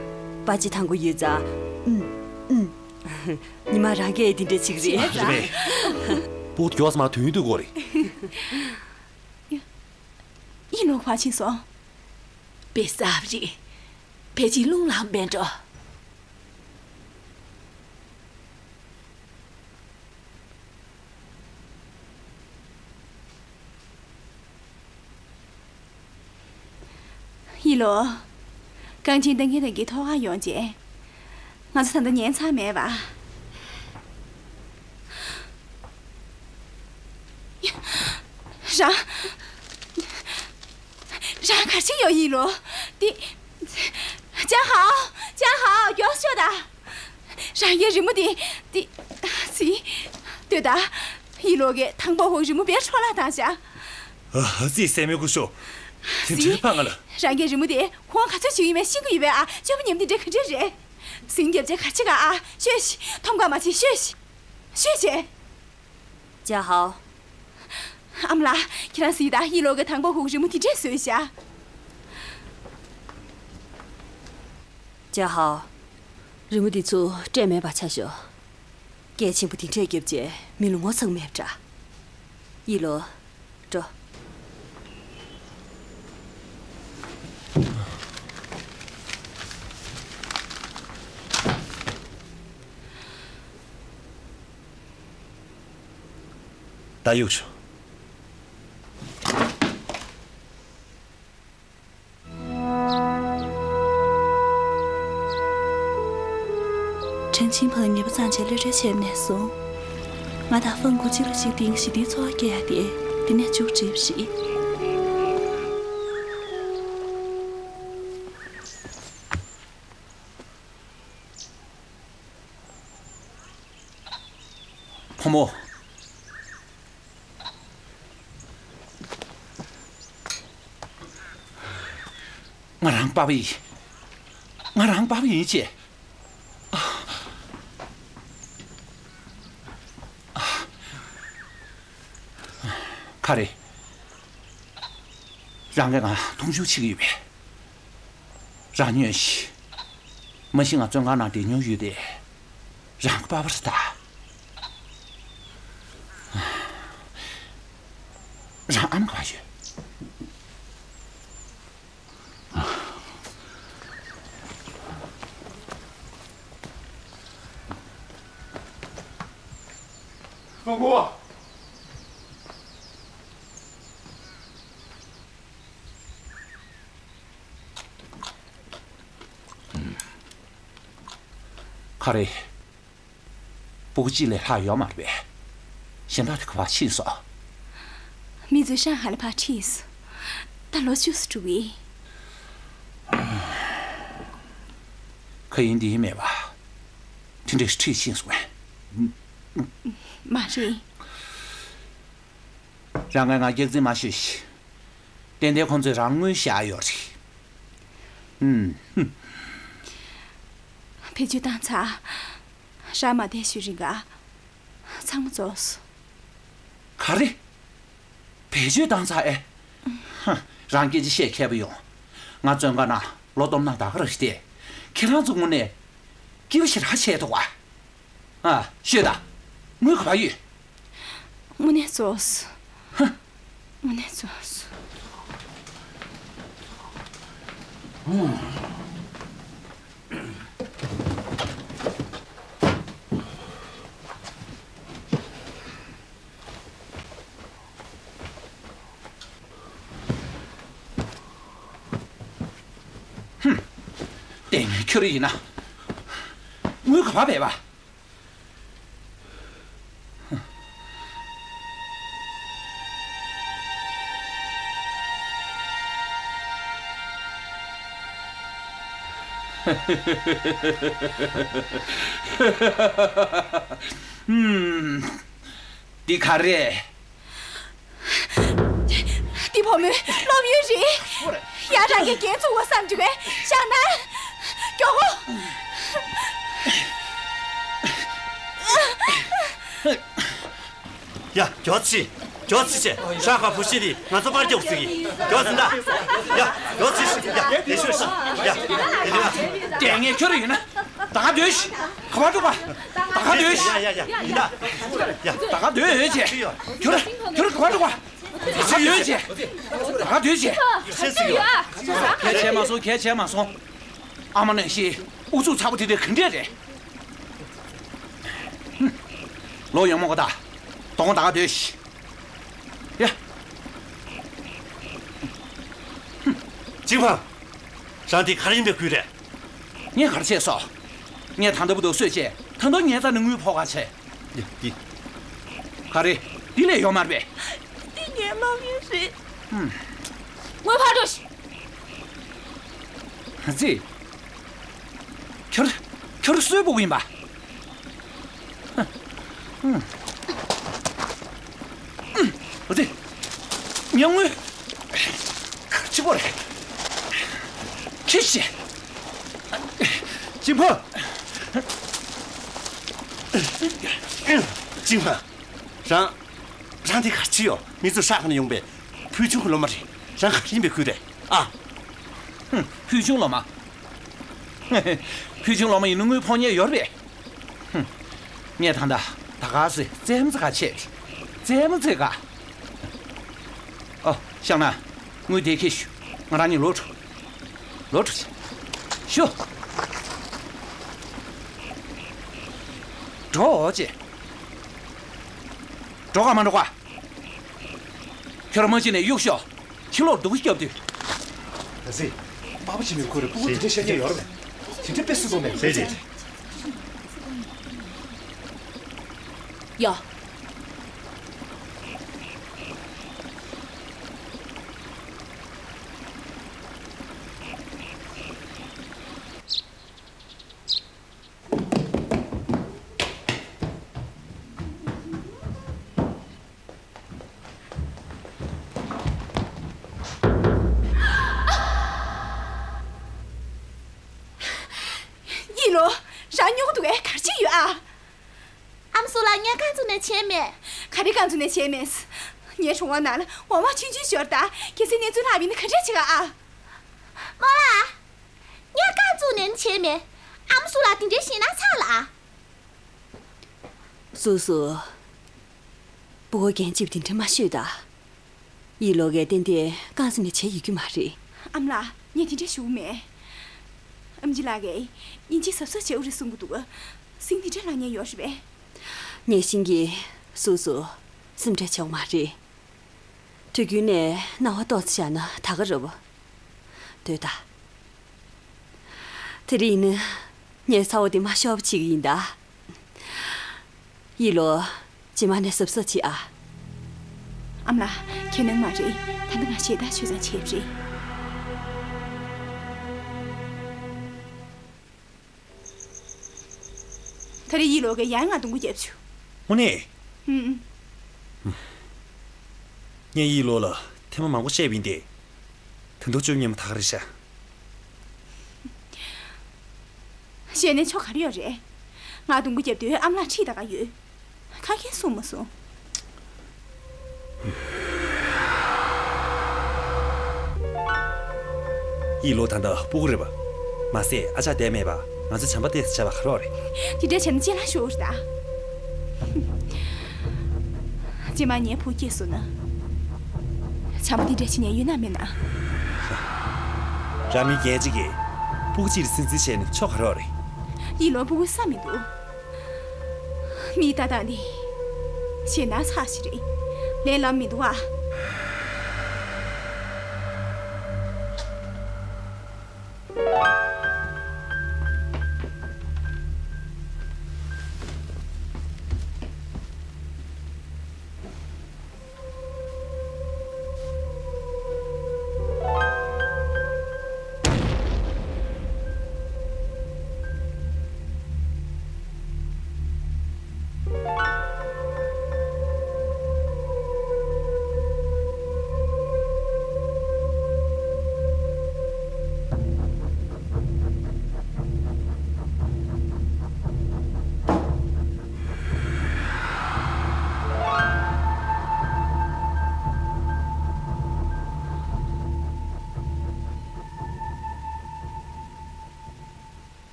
པ་ཅི་དང་པོ་ཡོད་ཙང་། ཨུམ། ཨུམ། ཉི་མ་རང་གིས་འདི་འདྲ་བྱེད་ཀྱི་རེད། རེད་པས། བུ་མགྱོགས་མ་དོན་དུ་གོ་རེད། ཡིན་ལོ་ག་པར་ཕྱིན་སོང་། དཔེ་གསར་པ་རེད། ཕལ་ཆེར་རླུང་ལངས་པས་འགྲོ། ཡིན་ལོ། རྐང་རྗེན་བཏང་མཁན་དེ་གིས་ཐོག་ཁར་ཡོང་རྗེས། ང་ཚོ་ད་ལྟ་ཉན་ཚར་མེད་པ། རང་། རང་ག་རེ་བྱེད་ཀྱི་ཡོད། ཡིན་ལོ། འདི། ཅཱ་ཧའོ། ཅཱ་ཧའོ། མགྱོགས་ཤོག་ད། རང་གི་རི་མོ་དེ། དེ། ཙི། ལྟོས་ད། ཡིན་ལོ་གིས་དང་པོ་ཁོའི་རི་མོ་བེར་འཕྲོ་བརླག་བཏང་ཤག་ཨ་ཙི། སྲས་མོའི་སྐུ་ཞབས། དེ་ཙི། འདྲའི་ཕ་ང་ལ། རང་གི་རི་མོ་དེ་ཁོང་ག་ཚོད་བྱེད་ཀྱི་ཡོད་མེད་ཤེས་ཀྱི་ཡོད་པས། ཨ། སྤྱོད་པ་ཉམས་དེ་འདྲ་ག་འདྲ་རེད། ཟིང་རྒྱབ་བྱས་ག་ཅི་ག་ཨ། ཤོད་ཤིག་ཐོམ་ག་མ་བྱེད། ཤོད་ཤིག་ཤོད་བྱས། ཅཱ་ཧའོ། ཨ་མ་ལགས། ཁྱེད་རང་གཟིགས་དང་། ཡིན་ལོ་གིས་དང་པོ་ཁོའི་རི་མོ་དེ་འདྲས་བཟོས་ཤག་ཅཱ་ཧའོ། རི་མོ་འདི་ཚོ་སྤྲད་མེད་པ་ཆ་ཞོག་སྐད་ཆེན་པོ་དེ་འདྲས་བརྒྱབ་རྗེས་མི་ལ་ངོ་ཚ་གི་མེད་པ་འདྲ། ཡིན་ལོ། འགྲོ། ད་གཡུག་ཤོག་ཁྲེན་ཆིང་ཕ་ལ་ཉེས་པ་བཙལ་བྱས་གློད་གྲོལ་བྱས་ནས་སོང་། ང་དང་ཧྥང་གུ་གཅིག་ལ་གཅིག་བརྟེན། ཞི་བདེའི་འཚོ་བ་སྐྱེལ་ཡ་དེ་འདི་ནས་མཇུག་སྒྲིལ་བ་རེད། བུ་མོ། ང་རང་པ་ཕ་ཡིན། ང་རང་པ་ཕ་ཡིན་ཅེས། ག་རེ། རང་གིས་ང་མཐོང་ཆུང་བྱེད་ཀྱི་ཡོད་པས། རང་ཉོན་ཞིག་མ་གཞི་ང་བཙོན་ཁང་ནང་བསྡད་མྱོང་ཡོད་དེ། རང་གི་པ་ཕ་རེད་ད། རང་ཨ་མ་ག་པར་ཡོད། ཧྥང་གུ། ག་རེ། སྤུ་གུ་གཅིག་ལས་ལྷག་ཡོད་མ་རེད་པས། གཞན་དག་དེ་ག་པར་ཕྱིན་སོང་། མི་ཚོ་ཧྲང་ཧའེ་ལ་ཕར་ཁྲིད་སོང་། ད་ལོ་བཅུ་ཙམ་འགྲོ་གི། ག་ཡིན་འདི་ཡིན་མེད་པ། དེ་འདྲ་ཁྲིད་ཕྱིན་སོང་ངས། མ་རེད། རང་གིས་ང་སྐྱག་རྫུན་མ་ཤོད་ཤིག་ཏན་ཏན་ཁོང་ཚོས་རང་དངུལ་བཞག་ཡོད་རེད། ཨུམ། བེད་སྤྱོད་བཏང་ཚར། རག་མ་བསྡད་ཤོད་རིང་ག་ཚང་མ་རྫོགས་སོང་། ག་རེ། བེད་སྤྱོད་བཏང་ཚར་ཨེ། ཧ། རང་སྐད་ཆ་བཤད་མཁས་པོ་ཡོང་། ང་བཙོན་ཁང་ནང་ལོ་སྟོང་ནང་ད་ག་རང་བསྡད། ཁྱེད་རང་ཚོ་དངོས་གནས་སྐྱིད་པོ་ཞེ་དྲག་བྱས་འདུག་ག་ཨ། ཤོད་དང་། དངུལ་ག་པར་ཡོད། དངོས་གནས་རྫོགས་སོང་། ཧ། དངོས་གནས་རྫོགས་སོང་། ཧུམ། ལྟས་ངན་ཁྱོད་རང་ཡིན་ན། དངུལ་ག་པར་སྦས་པ། ཧུམ། འདི་ག་རེད། འདི་བུ་མོའི་སློབ་ཡོན་རེད། ཡང་རང་གིས་འགན་ཚུགས་པ་བསམ་འདུག་གས། བཞག་ན། མགྱོགས་པོ། ཡ། མགྱོགས་ཅིག་མགྱོགས་ཅིག་བྱས། ཧྲ་ཁ་བུ་ཤི་དེ་ང་ཚོ་པར་མགྱོགས་ཟིག་གི། མགྱོགས་ཟིན་ད། ཡ། མགྱོགས་ཅིག་ཡ། དེ་ཤོད་ཤིག་ཡ། དེ་ལས་ང་། ལྟས་ངན་ཁྱོད་རང་ཡིན་ན། ད་ག་སྡོད་ཤིག་ག་པར་འགྲོ་ག་ད་ག་སྡོད་ཤིག་ཡ་ཡ་ཡ། ཡིན་ད། ཡ། ད་ག་སྡོད་ཡོད་ཅེ། ཁྱོད་ར་ཁྱོད་ར་ག་པར་འགྲོ་ག་ད་ག་སྡོད་ཅེ། ད་ག་སྡོད་ཅེ། ཤེས་སུ་ཡོད། གལ་ཆེ་མ་སོང་། གལ་ཆེ་མ་སོང་། ཨ་མ་ནང་བཞིན་ཨུ་ཚུགས་ཚ་པོ་དེ་འདྲ་ག་འདྲས་རེད། ལོག་ཡོང་མ་དགོས་ད། དོ་དགོང་ད་ག་སྡོད་ཤིག་ཡ། ཅིང་ཕང་། རང་དེ་ག་རེ་ཡིན་པའི་ཁུལ་རེད། ངས་ག་རེ་བྱས་སོང་། ངས་ད་ལྟ་བུ་དུ་གསོད་བྱས། ད་དུང་ངའི་རྩ་ནས་དངུལ་ཕོག་ག་བྱས། ཡ། འདི། ག་རེ། འདི་ལས་ཡོད་མ་རེད་པས། འདི་ངའི་སློབ་ཡོན་རེད། ཧུམ། དངུལ་ཕར་སྤྲོད་ཤིག་ཨ་ཙི། ཁྱོད། ཁྱོད་སུའི་སྤུ་གུ་ཡིན་པ། ཨ་ཙི། ཉམས་དངུལ། ག་ཅི་པོ་རེད། ཁྱི་ཤི། ཅིང་ཕ། ཅིང་ཕ། རང་། རང་དེ་ག་ཅི་ཡོད། མི་ཚོ་ཧྲ་ཁ་ནས་ཡོང་པའི་ཕུལ་བྱུང་གི་སློབ་མ་རེད། རང་ག་རེ་ཡིན་པའི་ཁུལ་རེད་ཨ། ཧུམ། ཕུལ་བྱུང་སློབ་མ། ཕུལ་བྱུང་སློབ་མ་ཡིན་ན་དངུལ་ཕོག་མཁན་ཡོད་རེད། ཧུམ། ངས་ད་ལྟ་ད་ག་སེ་རྩེད་མོ་རྩེ་ག་ཆས་རེད། རྩེད་མོ་རྩེ་ག་ཨོ། ཤང་ན། དངུལ་དེ་ཁྱེར་ཤོག་ང་རང་གཉིས་ལོག་འགྲོ། ལོག་འགྲོ། ཤོག་འགྲོ་ཅེ། འགྲོ་ག་མ་འགྲོ་ག་ཁྱོད་རང་མ་ཕྱིན་ནས་གཡུག་ཤོག་ཕྱི་ལོགས་སྡུག་སྐྱབས་དུས། ད་ཟེ། མ་པ་ཆེན་མོའི་ཁུར་རེ་སྤུ་གུ་དེ་འདྲས་བཤད་མཁན་ཡོད་རེད། དེ་འདྲས་དཔེ་སྲིད་དོ་མེད། རེད་རེད། ཡ། ཡིན་ལོ། རང་སྨྱོ་གི་འདུག་གས། ག་རེ་བྱས་ཡོད་ཨ། ཨ་མ་སུ་ལགས། ངས་རྐང་བཙུགས་ནས་བྱས་མེད། ག་རེ་རྐང་བཙུགས་ནས་བྱས་མེད། ངའི་གྲོང་བ་ནང་ལ་ཝང་ཝང་ཆུང་ཆུང་ཤོར་ད། གལ་སྲིད་གནས་ཚུལ་ལྷག་པ་ཡིན་ན་ག་འདྲས་བྱེད་ག་ཨ། རྨོ་ལགས། ངས་རྐང་བཙུགས་ནས་བྱས་མེད། ཨ་མ་སུ་ལགས་དེ་འདྲའི་ཞེད་སྣང་ཚ་ལ་ཨ། སུ་སུ། སྤུ་གུ་རྒན་གཅིག་དེ་འདྲ་མ་ཤོད་ད། ཡིད་ལོ་གིས་ཏན་ཏན་རྐང་བཙུགས་ནས་བྱས་ཡོད་རྒྱུ་མ་རེད། ཨ་མ་ལགས། ངས་དེ་འདྲ་ཞུ་གི་མེད། ཨེམ་ཆི་ལགས་ཀྱིས་དབྱིན་ཇི་གཟབ་གཟབ་བྱེད་དགོས་རེད་གསུང་གི་འདུག་སེམས་དེ་འདྲ་ལངས་མཁན་ཡོད་རེད་པས། ངས་ཤེས་ཀྱི། སུ་སུ། སེམས་ཁྲལ་བྱེད་དགོས་མ་རེད། དུས་རྒྱུན་ནས་སྣང་བ་ཏོག་ཙམ་བཞག་ན་ད་ག་རེད་པ། སྡོད་ད། དེ་རིང་ནི་ངས་ཚ་བོ་དེ་མ་ཤོར་བ་བྱེད་ཀྱི་ཡིན་ད། ཡིད་ལོ། རྗེས་མ་ནས་གཟབ་གཟབ་བྱེད་ཨ། ཨ་མ་ལགས། ཁྱེད་སྣང་མ་རེད། ད་ལྟ་ང་ཞེ་དྲག་ཆོས་ཙང་བྱས་པ་རེད། ད་རེས་ཡིད་ལོ་གིས་ཡང་ང་དུང་དགུ་བརྒྱབ་བྱུང་། དངོས་གནས། ཨུམ། ངས་ཡིད་ལོ་ལ་ཐེངས་མ་མང་པོ་བཤད་པ་ཡིན་ཏེ། ད་དུང་བཅོམ་ཉན་མ་ཐག་རེད་ཤག། བཤད་ནས་ཆོ་ག་རེ་ཡོད་རེད། ང་དུང་དགུ་བརྒྱབ་དུས་ཨ་མ་ལགས་ཁྲིད་ད་ག་ཡོད། ཁ་མཁན་གསུང་མ་སོང་། ཡིད་ལོ་ད་ལྟ་སྤུ་གུ་རེད་པ། མ་ཟད་ཨ་ཅག་བསྡད་མེད་པ། ང་ཚོ་བྱམས་པ་ཏོག་ཙམ་བྱས་པ་ག་རེ་རེད། དེ་འདྲ་བྱས་ན་ཅི་ལ་ཤོར་ད། རྗེས་མ་ངའི་བུ་སྐྱེས་སོང་ན། བྱམས་པ་དེ་འདྲ་བྱེད་མཁན་ཡོད་ན་མེད་ན། རང་མི་རྒན་གཅིག་གིས་སྤུ་གུ་གཅིག་ལ་སེམས་འཛིན་བྱས་ནས་ཆོ་ག་རེ་རེད། ཡིད་ལོ་སྤུ་གུ་ས་མི་འདུག། མི་ལྟ་སྟངས་འདི་ཞེད་སྣང་ཚ་ཞིག་རེད། ལས་ལམ་མི་འདུག་ཨ།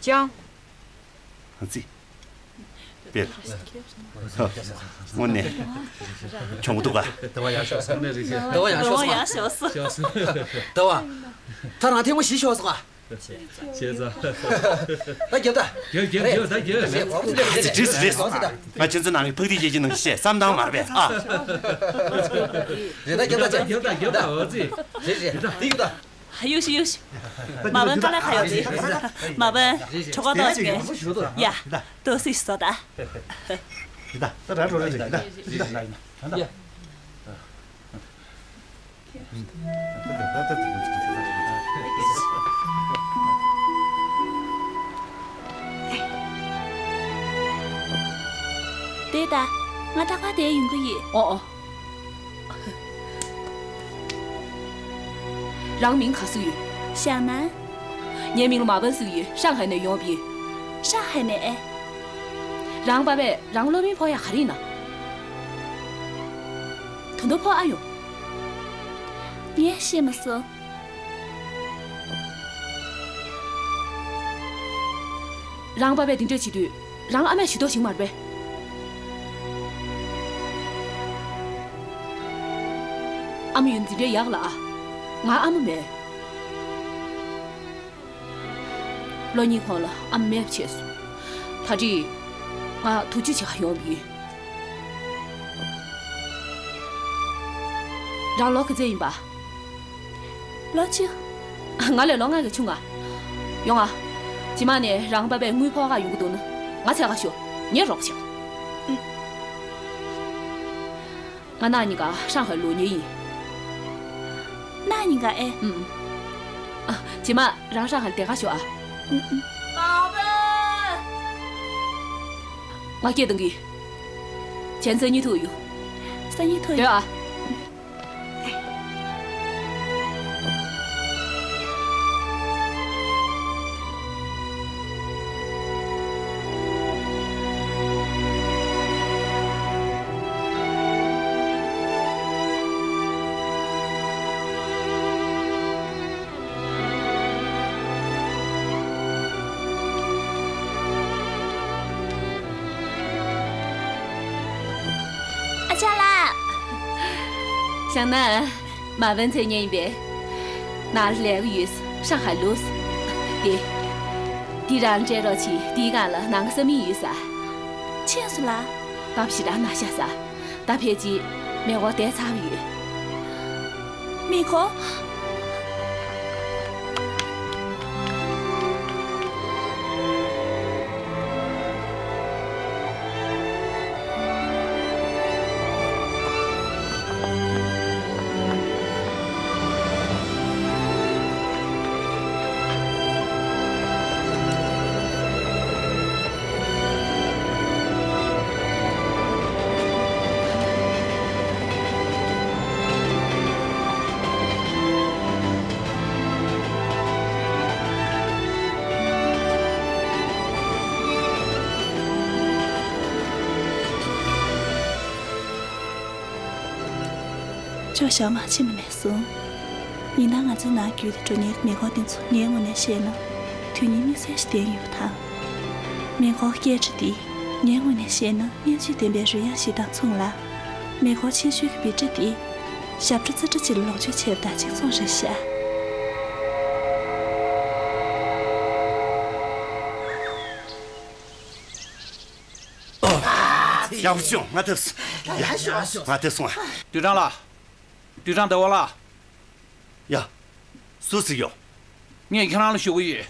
ཅང་། ཨ་ཙི། དཔེར། དངོས་གནས། གྱོང་པོ་འདུག་ག། ཟླ་བ་ཡག་ཤོག་སོང་། ཟླ་བ་ཡག་ཤོག་སོང་། ཟླ་བ་ཡག་ཤོག་སོང་། ཟླ་བ་ཡག་ཤོག་སོང་། ཟླ་བ། ད་རང་ཐེངས་མ་བཞི་ཤོག་སོང་ཨ། བྱས་ཙང་། ད་རྒྱབ་ད། རྒྱབ་རྒྱབ་རྒྱབ་ད་རྒྱབ། རེད་རེད་རེད། ཨ་ཙི་འགྲིག་སོང་རེད་སོང་། ང་ཁྱེད་ཚོ་ནང་གི་ཕག་ཐིག་རྒྱག་གི་ནང་བཤད་བསམ་བཏང་མ་རེད་པས་ཨ། རེད་ད་རྒྱབ་ད་རྒྱབ། རྒྱབ་ད་རྒྱབ་ད་ཨ་ཙི། རེད་རེད་དེ་ཡོད་ད། གཡུག་ཤོག་གཡུག་ཤོག། མ་པན་དཀའ་ལས་ཁག་ཡོད་རེད། མ་པན་གྲོད་ཁོག་ལྟོགས་ཡོད། ཡ། ཏོག་ཙམ་ཟོ་ད། ཡ་ད་ད་ར་འགྲོ་རེད་རེད་ཡ་ད། ཡ། དེ་ད། ང་རྟག་པར་དེར་ཡོང་གི་ཡོད། ཨོ་ཨོ། རང་མིང་ག་ཟེར་ཡོད། ཞའོ་ནན། ངའི་མིང་ལ་མ་པན་ཟེར་ཡོད། ཧྲང་ཧའེ་ནས་ཡོང་བ་ཡིན། ཧྲང་ཧའེ་ནས་ཨེ། རང་པ་ཕས་རང་སློབ་ཡོན་ཕོག་ཡ་ག་རེ་ཡིན་ན། ད་དུང་ཕོག་ཨ་ཡོང་། ངས་ཤེས་མ་སོང་། རང་པ་ཕས་དེ་འདྲ་བྱེད་དུས་རང་ཨ་མས་ཞུ་དོགས་བྱེད་མ་རེད་པས། ཨ་མ་ཡོད་ན་འདི་འདྲ་ཡག་ལ་ཨ། ང་ཨ་མ་མེད། ལོ་གཉིས་གོང་ལ་ཨ་མ་མེད་པ་བྱས་སོང་། ད་རེས་ང་དུག་ཆུ་བྱེད་ག་ཡོང་བ་ཡིན། རང་ལོ་ག་ཚོད་ཡིན་པ། ལོ་བཅུ། ང་ལས་ལོ་ལྔ་གིས་ཆུང་ང་། ཡོང་ང་། རྗེས་མ་ནས་རང་པ་ཕས་དངུལ་ཕོག་ག་ཡོང་གི་འདུག་ན། ང་འཚོལ་ག་ཤོག། ངས་རོགས་བྱེད། ང་ནག་གཉིས་ཀ་ཧྲང་ཧའེ་ལོག་ཉེ་ཡིན། ནག་གཉིས་ཀ་ཨེ། ཨུམ། ཨ། རྗེས་མ་རང་ཧྲང་ཧའེ་བསྡད་ག་ཤོག་ཨ། ཨུམ་ཨུམ། ང་སྐད་གཏོང་གི། གཞན་སང་ཉིན་ཐུག་ཡོང་། སང་ཉིན་ཐུག་ཡོང་། སྡོད་ཨ། ཨ་ཅག་ལགས། ཞང་ནན། མ་པན་འཚོལ་མཁན་ཡིན་པས། ནང་ལ་ལས་ཀ་ཡོད། ཧྲང་ཧའེ་ལོག་སོང་། དེ། འདི་རང་སྤྲད་རོགས་གྱིས། འདིའི་སྒང་ལ་ནང་གི་ས་མིག་ཡོད་ས། ཕྱིན་སོང་ལགས། སྟབས་ཞེ་དྲག་ན་ཤག་ས། ད་ཕལ་ཆེར་མེ་འཁོར་བསྡད་ཚར་བ་ཡོད། མེ་འཁོར། ཅོག་བཞག་མ་ཕྱིན་ནི་མེད་སོང་། ཡིན་ན་ང་ཚོའི་ནང་བརྒྱུད་དེ་འགྲོ་མཁན་མེ་འཁོར་དེ་ཚོ་ངའི་ངོས་ནས་བཤད་ན། དོན་སྙིང་མིག་གསལ་ཞིག་ལྡན་ཡོད་པ་དང་། མེ་འཁོར་སྐད་ཆ་དེ་ངའི་ངོས་ནས་བཤད་ན་སྙན་བརྒྱུད་ལྡན་པའི་རོལ་དབྱངས་ཤིག་དང་མཚུངས་ལ། མེ་འཁོར་ཆེ་ཤོས་ཀྱི་སྦིར་སྒྲ་དེ་ཞབས་བྲོ་རྩེ་སྒྲ་ཅིག་ལ་ལོངས་སྤྱོད་བྱས་པ་དང་གཅིག་མཚུངས་རེད་ཤག། ཡག་པོ་བྱུང་། ང་ཐུབ་སོང་། ཡ། ང་ཐུབ་སོང་ཨ། ཏུའུ་ཀྲང་ལགས། ཏུའུ་ཀྲང་ཟླ་བ་ལགས། ཡ། སུ་ཟིག་ཡོད། ངས་ཁྱེད་རང་ལ་ཞུ་གི་ཡོད།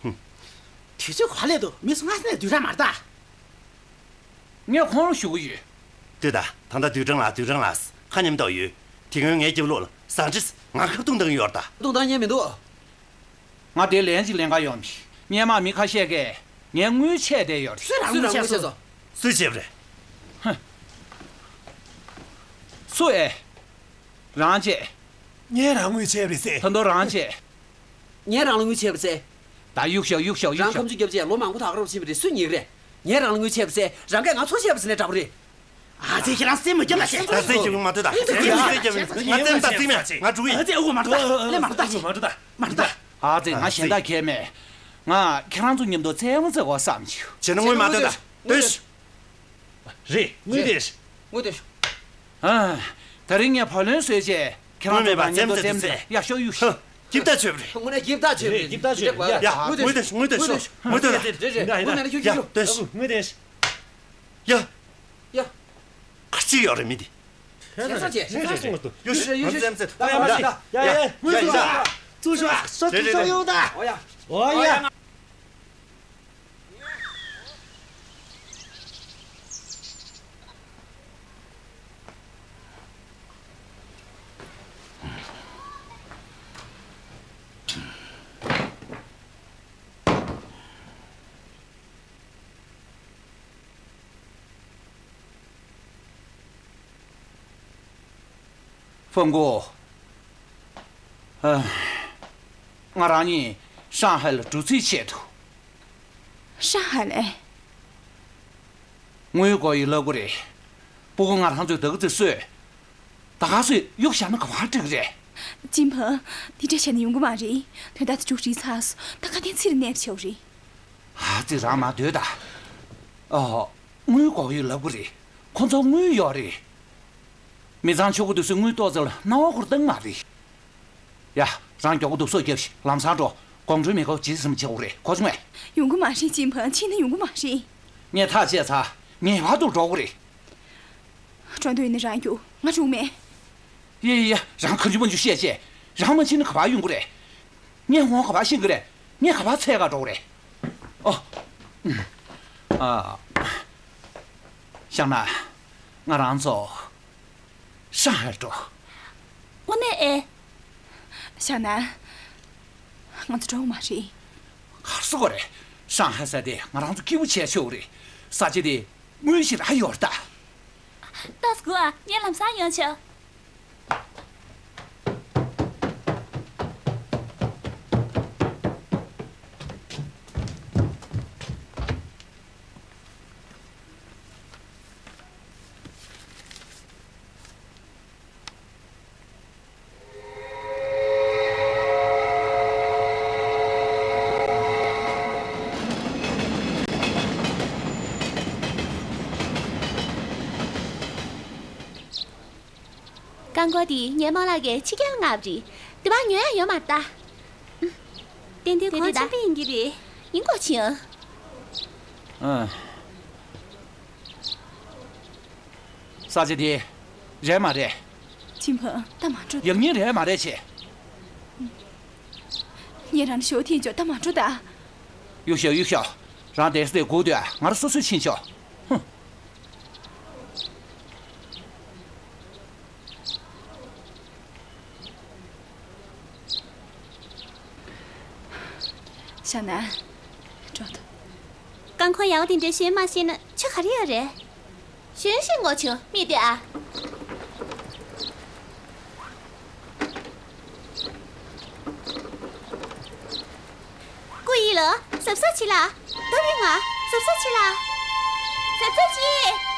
ཧུམ། དུས་ཚོད་ག་ལས་འདུག་མི་སུ་སྔ་ས་ནས་དུས་རང་མ་རེད་ད། ངས་ཁོང་ལ་ཞུ་གི་ཡོད། ལྟོས་དང་། ད་ལྟ་དུས་གྲངས་ལ་དུས་གྲངས་ལ་ཁ་མཉམ་འདུག་ཡོད། དེ་སྔོན་ངའི་རྒྱབ་ལོགས་ལ་བཟང་ཁྲི་ང་ཁ་བརྡུང་བཏང་ཡོད་རེད་ད། བརྡུང་བཏང་ཉན་མི་འདུག་ང་དེ་ལན་ཅིག་ལེན་ག་ཡོང་མི། སྔོན་མ་མི་ཁ་ཤས་ཀས་ངའི་དངུལ་ཆད་བསྡད་ཡོད་རེད། སུས་རང་དངུལ་ཆད་སོང་། སུས་བྱས་པ་རེད། ཧ། སུ་ཨེ། རང་བྱས། ངས་རང་དངུལ་ཆད་པ་རེད་ཟེར། ད་དུང་རང་བྱས། ངས་རང་ལ་དངུལ་ཆད་པ་ཟེར། ད་གཡུག་ཤོག་གཡུག་ཤོག་གཡུག་ཤོག་རང་ཁ་མཆུ་རྒྱབ་བྱས་ལོ་མང་པོ་ད་ག་རང་ཕྱིན་པ་རེད། སུས་ཉན་གི་རེད། ངས་རང་ལ་དངུལ་ཆད་པ་ཟེར། རང་གིས་ང་ཚོ་ཆད་པ་ཟེར་ནའི་འདྲ་པོ་རེད། ཨ་ཙི། ཁྱེད་རང་སེམས་མ་སྐྱིད་ན་ཤེས། ད་སེམས་སྐྱིད་པོ་མ་ཐོས་ད། སེམས་སྐྱིད་པོ་མ་ཐོས་ད། ང་སེམས་ད་ཙིག་མེད། ང་འགྲོ་གི་ཡིན། ཨ་ཙི། ཨ་ཁུ་མ་འགྲོ་ད། ལེ་མ་འགྲོ་ད། མ་འགྲོ་ད། མ་འགྲོ་ད། ཨ་ཙི། ང་གཞན་དག་གས་མེད། ང་ཁྱེད་རང་ཚོ་མཉམ་དུ་རྩེད་མོ་རྩེ་དགོས་བསམ་བྱུང་། བྱས་ན་དངུལ་མ་སྟོན་ད། སྟོན་ཤོག་རེད། དངུལ་དེ། དངུལ་དེ། ཨ། ད་རིང་ངས་བུ་ལོན་སོས་བྱས་ཁྱེད་རང་ཚོ་དང་མཉམ་དུ་རྩེད་མོ་རྩེ། ཡ་ཤོག་གཡུག་ཤོག་ཧ། སྐྱིད་པོ་ད་བྱོས་པ་རེད། དངོས་གནས་སྐྱིད་པོ་ད་བྱོས་པ་རེད། ཡ། དངུལ་དེ། དངུལ་དེ། དངུལ་དེ་ཤོག་དངུལ་དེ་ད། རེད་རེད། དངུལ་མེད་ན་ཁྱོད་ཀྱིས་གཡུག་ད། ཡ། དངུལ་དེ། དངུལ་དེ། ཡ། ཡ། ག་ཅི་ཡོད་རེད་མི་འདི། ཁྱེད་ཚོ་ཅི། ཁྱེད་ཚོ་ཅི། ཡོ་ཤི། ཡོ་ཤི། ཡ་ཡ་ཡ། དངུལ་དེ། ཡ་ཡ། དངུལ་དེ། ཚུར་ཤོག་ཚུར་ཤོག་ཡོང་ད། ཨོ་ཡ། ཨོ་ཡ། ཧྥང་གོ། ཨ། ང་རང་གཉིས་ཧྲང་ཧའེ་ལ་འགྲོ་རྩིས་བྱས་འདུག་ཧྲང་ཧའེ་ལ། དངུལ་དགོས་ཡོད་ལབ་ཀྱི་རེད། སྤུ་གུ་ང་རང་ཚོས་ད་ག་ཚོད་གསོས། ད་ག་ཚོད་གཡུག་བཞག་ན་ག་པར་འགྲིག་རེད། ཅིན་ཕང་། འདི་འདྲ་བྱས་ན་ཡོང་གི་མ་རེད། དོན་དག་དེ་མཇུག་སྒྲིལ་ཚར་སོང་། ད་ག་ནས་ཚུར་ནས་བྱེད་དགོས་རེད། ཨ་ཙི། རང་མ་སྡོད་ད། ཨོ། དངུལ་དགོས་ཡོད་ལབ་ཀྱི་རེད། ཁོ་ཚོར་དངུལ་ཡོད་རེད། མི་ཚང་ཆོག་གི་འདུག་སེ་དངུལ་ཏོག་ཙམ་ལ་སྣང་བ་ཁུར་བཏང་མ་རེད། ཡ། རང་མགྱོགས་པོ་འདུག་སེ་རྒྱབ་ཤིག་ལམ་སང་འགྲོ། དགོང་དྲོའི་མེ་འཁོར་ཇི་ཙམ་བྱེད་དགོས་རེད། གོ་སོང་ངས། ཡོང་གི་མ་རེད། ཅིན་ཕང་། ཕྱིན་ན་ཡོང་གི་མ་རེད། ངས་ཐག་བཅད་ཚར། ངེས་པར་དུ་འགྲོ་དགོས་རེད། འགྲོ་འདོད་ཡོད་ན་རང་རྒྱུགས། ང་འགྲོ་གི་མེད། ཡ་ཡ་ཡ། རང་གང་བྱུང་མང་བྱུང་བཤད་བྱས། རང་མ་ཕྱིན་ན་ག་པར་ཡོང་གི་རེད། ངས་ཧོན་ག་པར་ཤེས་ཀྱི་རེད། ངས་ག་པར་འཚོལ་ག་འགྲོ་གི་རེད། ཨོ། ཨུམ། ཨ། ཤང་ན། ང་རང་ཚོ་ཧྲང་ཧའེ་འགྲོ། དངོས་གནས་ཨེ། ཤང་ན། ང་ཚོ་འགྲོ་གི་མ་རེད། ག་རེ་ཟེར་གྱི་རེད། ཧྲང་ཧའེ་ཟེར་དེ་ང་རང་ཚོ་སྐྱིད་པོ་བྱས་ཆོག་གི་རེད། ས་ཆ་དེ་དངུལ་ཞེ་དྲག་ཡོད་རེད་ད། ཏོག་ཙམ་སྒུག་ཨ། ངས་ལམ་སང་ཡོང་ཆོག་རྐང་འཁོར་འདི་ངའི་རྨོ་ལགས་ཀྱིས་ཕྱི་རྒྱལ་ལ་མངགས་པ་རེད། འདི་བར་ཉོ་ཡག་ཡོད་མ་རེད་ད། ཏན་ཏན་ཁོ་ཆེན་པོ་ཡིན་གྱི་རེད། ཡིན་དགོས་ཆེ། ཨ། ས་ཆ་དེ་རེད་མ་རེད། ཅིན་ཕང་། ད་མ་འགྲོ། ཡག་ཉེས་རེད་མ་རེད་བྱས། ངས་རང་ཞོ་ཐེན་ཆོག་ད་མ་འགྲོ་ད། གཡུག་ཤོག་གཡུག་ཤོག་རང་བསྡད་ས་དེ་སྒུག་སྡོད་ཨ། ང་རང་སོ་སོས་ཕྱིན་ཆོག་ཧུམ། ཤང་ན། འགྲོ་ཐུབ། རྐང་འཁོར་ཡག་པོ་དེ་འདྲ་ཞོན་མ་ཤེས་ན་ཆོ་ག་རེ་ཡོད་རེད། ཞོན་ཤེས་དགོས་བྱུང་། མི་དེ་ཨ། སྐུ་ཡི་ལོ། གཟབ་གཟབ་བྱེད་ལ། ལྟ་བུའི་ང་། གཟབ་གཟབ་བྱེད་ལ། གཟབ་གཟབ་བྱེད།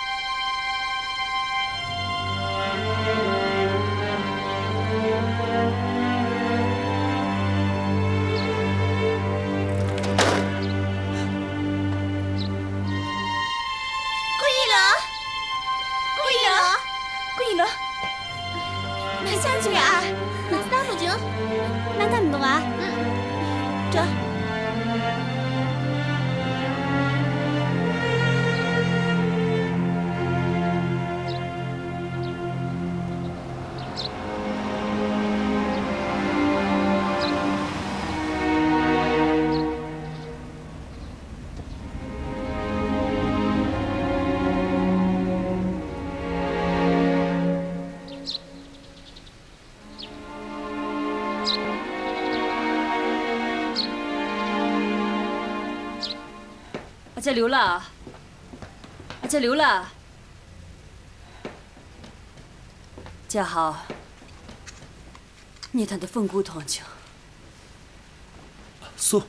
ཀུན་ཡིན་ལོ། ང་ཤང་ཆུ་ཡ། ང་སྟག་རུ་ཅུང་། ང་ད་མི་འདུག་ཨ། འགྲོ། ཨ་ཅག་ལིའུ་ལགས། ཨ་ཅག་ལིའུ་ལགས། ཅཱ་ཧའོ། ངས་ད་ལྟ་ཧྥུང་ཀུའུ་མཐོང་བྱུང་། སུ།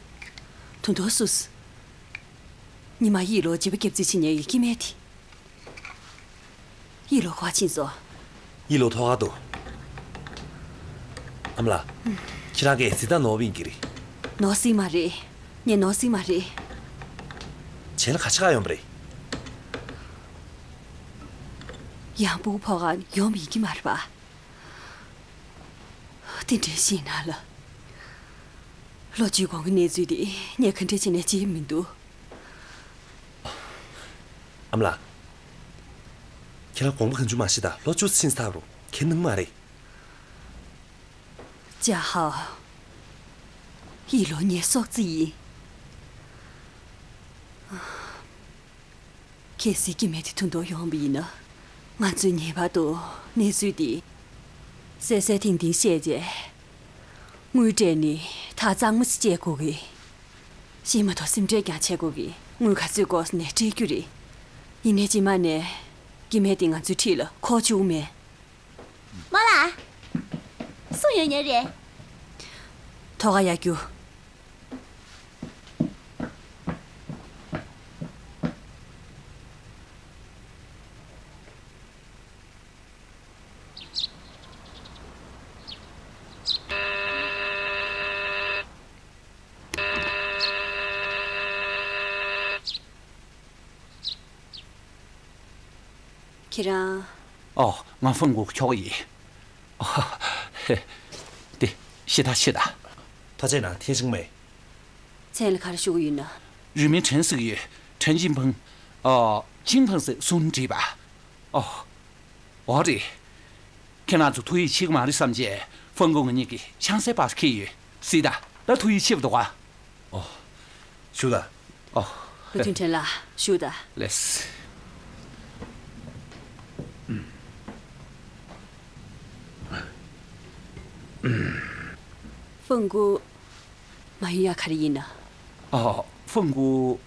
དུང་དུང་སུ། ཉི་མ་ཡིད་ལོ་བྱིས་པ་སྐྱབས་རྩིས་བྱེད་མཁན་གྱི་སྐྱེ་དམན་དེ། ཡིད་ལོ་ག་པར་ཕྱིན་སོང་། ཡིད་ལོ་ཐོག་ཁར་འདུག་ཨ་མ་ལགས། ཁྱེད་རང་གིས་གཟི་རྟགས་ནོར་བ་ཡིན་གྱི་རེད། ནོར་སྲིད་མ་རེད། ངས་ནོར་སྲིད་མ་རེད། གཞན་ལ་ག་ཆ་ག་ཡོང་བ་རེད། ཡང་ཕྲུ་གུ་ཕོ་ཁ་ཡོང་བ་ཡིན་གྱི་མ་རེད་པ། དེ་འདྲའི་ཤེས་ན་ལ། ལོ་བཅུའི་གོང་གི་གནས་ཚུལ་དེ་ངས་ག་འདྲ་བྱས་ནས་བརྗེད་མི་འདུག་ཨ་མ་ལགས། ཁྱེད་རང་དགོངས་པ་གང་བྱུང་མ་བཞེས་དང་། ལོ་བཅུ་ཕྱིན་ཚར་རུང་ཁྱེད་སྣང་མ་རེད། ཅཱ་ཧའོ། ཡིད་ལོ་ངའི་སྲོག་རྩི་ཡིན། གལ་སྲིད་སྐྱེ་དམན་དེ་དུང་དུང་ཡོང་བ་ཡིན་ན། ང་ཚོས་ངེས་པར་དུ་གནས་ཚུལ་འདི་གསལ་གསལ་ཐིང་ཐིང་བཤད་རྗེས། དངུལ་སྤྲད་ནས་ཐག་གཙང་མ་ཞིག་བཅད་དགོས་གི། བཤད་མ་ཐག་སེམས་ཁྲལ་ཀྱང་བྱེད་དགོས་གི། དངུལ་ག་ཚོད་དགོས་ནས་སྤྲད་རྒྱུ་རེད། ཡིན་ནའི་རྗེས་མ་ནས་སྐྱེ་དམན་དེ་ང་ཚོའི་འཁྲིས་ལ་འཁོར་བཅུག་མེད། མོ་ལགས། སུ་ཡོང་མཁན་རེད། ཐོག་ཁར་ཡར་རྒྱུགས། ཁྱེད་རང་། ཨོ། ང་ཧྥུང་ཀུའུ་ཁྱོ་ག་ཡིན། ཨོ། ཧེ། དེ་ཞེ་དྲག་ཆེ་ད། ཐུགས་རྗེ་གནང་། ཐེ་ཤིང་མེད། མཚན་ལ་ག་རེ་ཞུ་གི་ཡོད་ན། རུས་མིང་ཁྲེན་ཟེར་གི་ཡོད། ཁྲེན་ཅིན་ཕང་། ཨོ། ཅིན་ཕང་ཟེར་གསུང་བྲིས་པ། ཨོ། འོ་རེད། ཁྱེད་རང་ཚོ་ཐུགས་ཡིད་ཆེས་ཀྱི་མ་རེད་བསམ་བྱས་ཧྥུང་ཀུའུ་ང་གཉིས་ཀྱི་ཆང་སའི་བར་འཁྱེར་ཡོད། གཟིགས་དང་། ད་ཐུགས་ཡིད་ཆེས་པ་འདུག་ག། ཨོ། བཞུགས་དང་། ཨོ། ལུའུ་ཐུན་ཁྲེན་ལགས། བཞུགས་དང་། ལགས། ཧྥུང་ཀུའུ། མ་ཡུ་ཡ་ག་རེ་ཡིན་ན། ཨོ། ཧྥུང་ཀུའུ།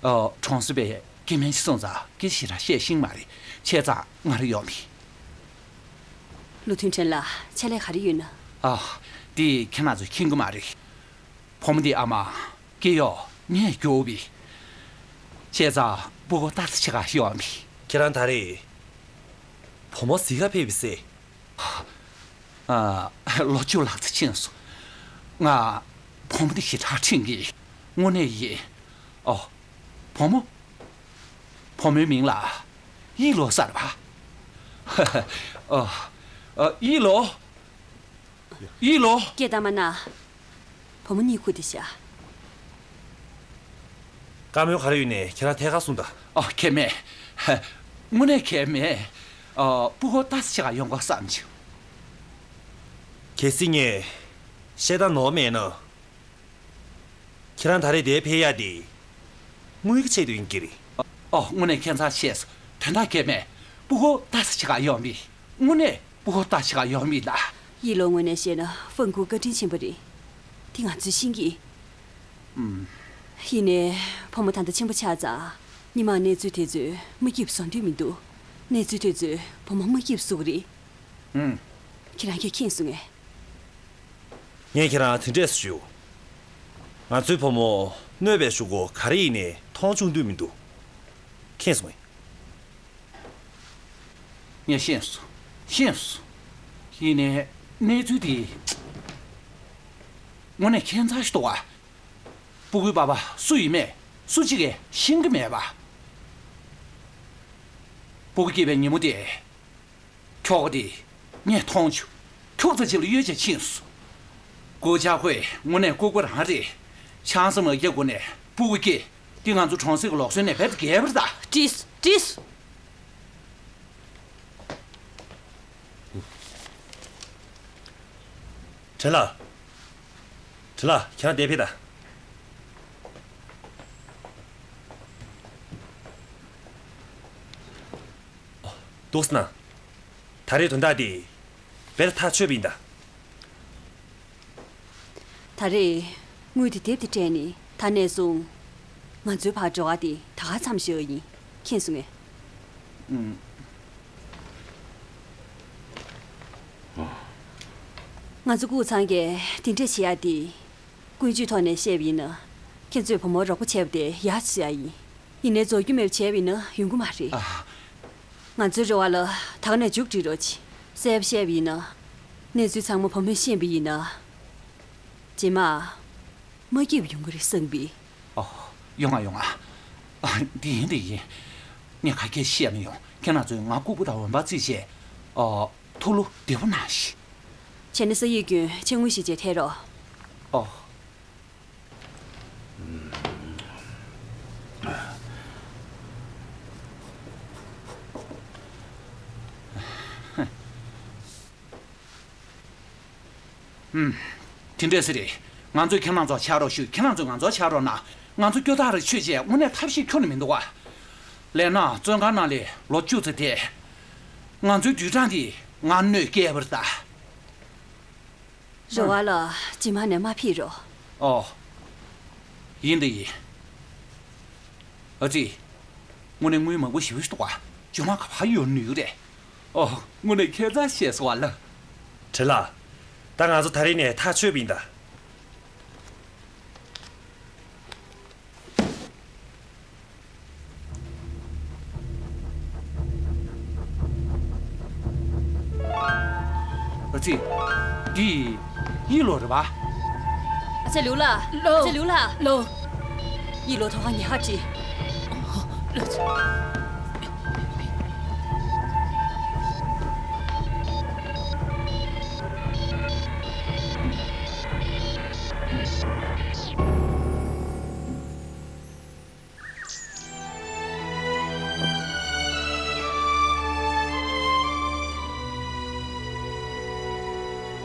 ཨོ། གྲོང་གསེབ་པའི་སྐྱེ་དམན་ཞིག་སོང་ཙང་སྐད་ཆ་ཞེ་དྲག་བཤད་ཤེས་མ་རེད། བྱས་ཙང་ང་རང་ཡོང་བ་ཡིན། ལུའུ་ཐུན་ཁྲེན་ལགས། ཕྱག་ལས་ག་རེ་ཡོད་ན། ཨ། འདི་ཁྱེད་རང་ཚོས་མཁྱེན་གྱི་མ་རེད། བུ་མོ་འདིའི་ཨ་མ་སྐྱེ་གཡོག་ངས་རྒྱོབ་པ་ཡིན། བྱས་ཙང་ཕྲུ་གུ་ལྟ་ས་ཞིག་ག་ཡོང་བ་ཡིན། ཁྱེད་རང་ད་རེས་བུ་མོ་གཟིགས་ག་ཕེབས་པ་རེད་ཟེར། ཨ། ལོ་བཅུ་ལྷག་ཙམ་ཕྱིན་སོང་། ང་བུ་མོ་འདི་ཞེ་དྲག་དྲན་གྱི། དངོས་གནས་ཡིན། ཨོ། བུ་མོ། བུ་མོའི་མིང་ལ་ཡིད་ལོ་ཟེར་བ། ཨ། ཨ། ཡིད་ལོ། ཡིད་ལོ། སྐད་གཏོང་མ་གནང་། བུ་མོ་གཉིད་ཁུག་བསྡད་ཤག། བཀའ་མོལ་ག་རེ་ཡོད་ན་ཁྱེད་རང་ཐད་ཀར་གསུངས་དང་། ཨོ། གལ་མེད། དངོས་གནས་གལ་མེད། ཨ། ཕྲུ་གུ་ལྟ་ས་ཞིག་ག་ཡོང་དགོས་བསམ་བྱུང་། གལ་སྲིད་ངས་བཤད་སྟངས་ནོར་མེད་ན། ཁྱེད་རང་ད་རེས་འདིར་ཕེབས་ཡག་དེ་དངུལ་གྱི་ཆེད་དུ་ཡིན་གྱི་རེད། ཨོ། དངོས་གནས་ཁྱད་མཚར་ཆེ་སོང་། དོན་དག་གལ་མེད། ཕྲུ་གུ་ལྟ་ས་ཞིག་ག་ཡོང་བ་ཡིན། དངོས་གནས་ཕྲུ་གུ་ལྟ་ས་ཞིག་ག་ཡོང་བ་ཡིན་ལགས། ཡིད་ལོ་ངོས་ནས་བཤད་ན་ཧྥུང་ཀུའུ་བཀའ་དྲིན་ཆེན་པོ་རེད། དེ་ང་ཚོས་ཤེས་ཀྱི། ཨུམ། ཡིན་ནའི་བུ་མོ་ད་ལྟ་ཆེན་པོ་ཆགས་ཙང་། ཉི་མ་གནས་ཚུལ་དེ་ཚོ་མ་སྐྱིད་པ་བཟོ་འདོད་མི་འདུག། གནས་ཚུལ་དེ་ཚོས་བུ་མོ་མ་སྐྱིད་པ་བཟོ་གི་རེད། ཨུམ། ཁྱེད་རང་གིས་མཁྱེན་སོང་ངས། ངས་ཁྱེད་རང་དེ་འདྲས་ཞུ། ང་ཚོའི་བུ་མོ་གནོད་པའི་ཤོག་གུ་ག་རེ་ཡིན་ནའི་མཐོང་ཆུང་འདོད་མི་འདུག། མཁྱེན་སོང་ངས། ངས་ཤེས་སོང་། ཤེས་སོང་། ཡིན་ནའི་གནས་ཚུལ་དེ་དངོས་གནས་ཁྱད་མཚར་ཞིག་འདུག་པ། ཕྲུ་གུའི་པ་ཕ་སུ་ཡིན་མིན་སུ་གཅིག་གིས་ཤེས་ཀྱི་མེད་པ། ཕྲུ་གུ་སྐྱེས་པའི་ཉིན་མོ་དེ་ ཁྱོ་ག་དེ་ངས་མཐོང་བྱུང་། ཁྱུག་ཙམ་ཅིག་ལ་གཡོལ་བྱས་ཕྱིན་སོང་། སྐུ་ཅག་ཁོས་དངོས་གནས་ལྐུགས་པ་རང་རེད། ཆང་ས་མ་བརྒྱབ་གོང་ནས་སྤུ་གུ་སྐྱེས། འདི་ང་ཚོ་གྲོང་གསེབ་ཀྱི་ལུགས་སྲོལ་ནས་རྦད་དེ་རྒྱས་པ་རེད་ད། བྲིས། བྲིས། བྲེ་ལ། བྲེ་ལ། ཁྱེད་རང་འདིར་ཕེབས་དང་། འདུག་སེ་ན། ད་རེས་དོན་དག་འདི་རྦད་དེ་ཐག་ཆོད་པ་ཡིན་ད། ད་རེས་དངུལ་དེ་དེབ་དེ་སྤྲད་ནས་ད་ནས་བཟུང་ང་ཚོའི་བར་འབྲེལ་བ་དེ་ད་ག་མཚམས་བཞག་ཡིན། མཁྱེན་སོང་ངས། ཨུམ། ང་ཚོ་ཀུའུ་ཚང་གིས་དེ་འདྲས་བྱེད་ཡ་དེ། ཀུན་སྤྱོད་ཐོག་ནས་བཤད་པ་ཡིན་ན། ཁྱེད་ཚོས་བུ་མོར་རོགས་པ་བྱས་པ་དེ་ཡག་ཤོས་ཡིན། ཡིན་ནའི་རྫོགས་རྒྱུ་མེད་པ་བྱས་པ་ཡིན་ན་ཡོང་གི་མ་རེད། ཨ། ང་ཚོའི་རེ་བ་ལ་ད་ག་ནས་མཇུག་སྒྲིལ་རོགས་གྱིས། གསལ་པོ་བཤད་པ་ཡིན་ན། གནས་ཚུལ་ཚང་མ་བུ་མོས་ཤེས་པ་ཡིན་ན། རྗེས་མ། མ་སྐྱིད་པ་ཡོང་གི་རེད་བསམ་པས། ཨོ། ཡོང་ང་ཡོང་ང་། ཨ། འདི་ཡིན་འདི་ཡིན། ངས་ག་གེ་བཤད་མི་ཡོང་། ཁྱེད་རང་ཚོས་ང་ལྐུགས་པ་དང་འོན་པ་བརྩིས་བྱས། ཨོ། ཐུགས་བློ་བདེ་པོ་གནང་ཞིག་བྱས་ན་ས་ཡིག་སྐྱོན་ཕྱིར་དངུལ་ཞིག་བྱས་ཐལ་རོགས། ཨོ། ཨུམ། དེ་འདྲས་སེ་རེད། ང་ཚོས་ཁྱེད་རང་ཚོར་ཕྱག་རོགས་ཞུ། ཁྱེད་རང་ཚོས་ང་ཚོར་ཕྱག་རོགས་གནང་། ང་ཚོ་སྐྱོ་ཐག་རེ་ཆོད་བྱས་དངོས་གནས་ཐབས་ཤེས་ཁྱོན་ནས་མི་འདུག་ག་ལས་ན་བཙོན་ཁང་ནང་ལས་ལོ་བཅུ་ཙམ་བསྡད། ང་ཚོའི་དུས་གྲངས་འདི་ང་གནོད་སྐྱེལ་བ་རེད་ད། རེ་བ་ལགས་རྗེས་མ་ནས་མ་ཕེབས་རོགས། ཨོ། ཡིན་ད་ཡིན། ཨ་ཙི། དངོས་གནས་དངུལ་མང་པོ་ཞེ་པོ་ཞིག་འདུག་ག་བཅོས་མ་ག་པར་ཡོང་ནུས་རེད། ཨོ། དངོས་གནས་ཁྱད་མཚར་ཞེས་སོ་བ་ལ། བྲེ་ལ། ད་ང་ཚོ་ད་རེས་ནས་ཐག་ཆོད་པ་ཡིན་ད། ཨ་ཙི། འདི་ཡི་ལོ་རེད་པ། ཨ་ཅེ་ལིའུ་ལགས། ལོ། ཨ་ཅེ་ལིའུ་ལགས། ལོ། ཡི་ལོ་ཐོག་ཁ་ཉེ་ཧ་ཀྲི། ལོ།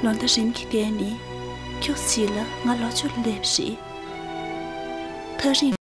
ལོ་ཟླ་རིམ་གྱིས་འདས་ནས་ཁྱོད་གཟིགས་ལ་ང་ལོ་བཅུ་སླེབས་རེད། ཐག་རིང་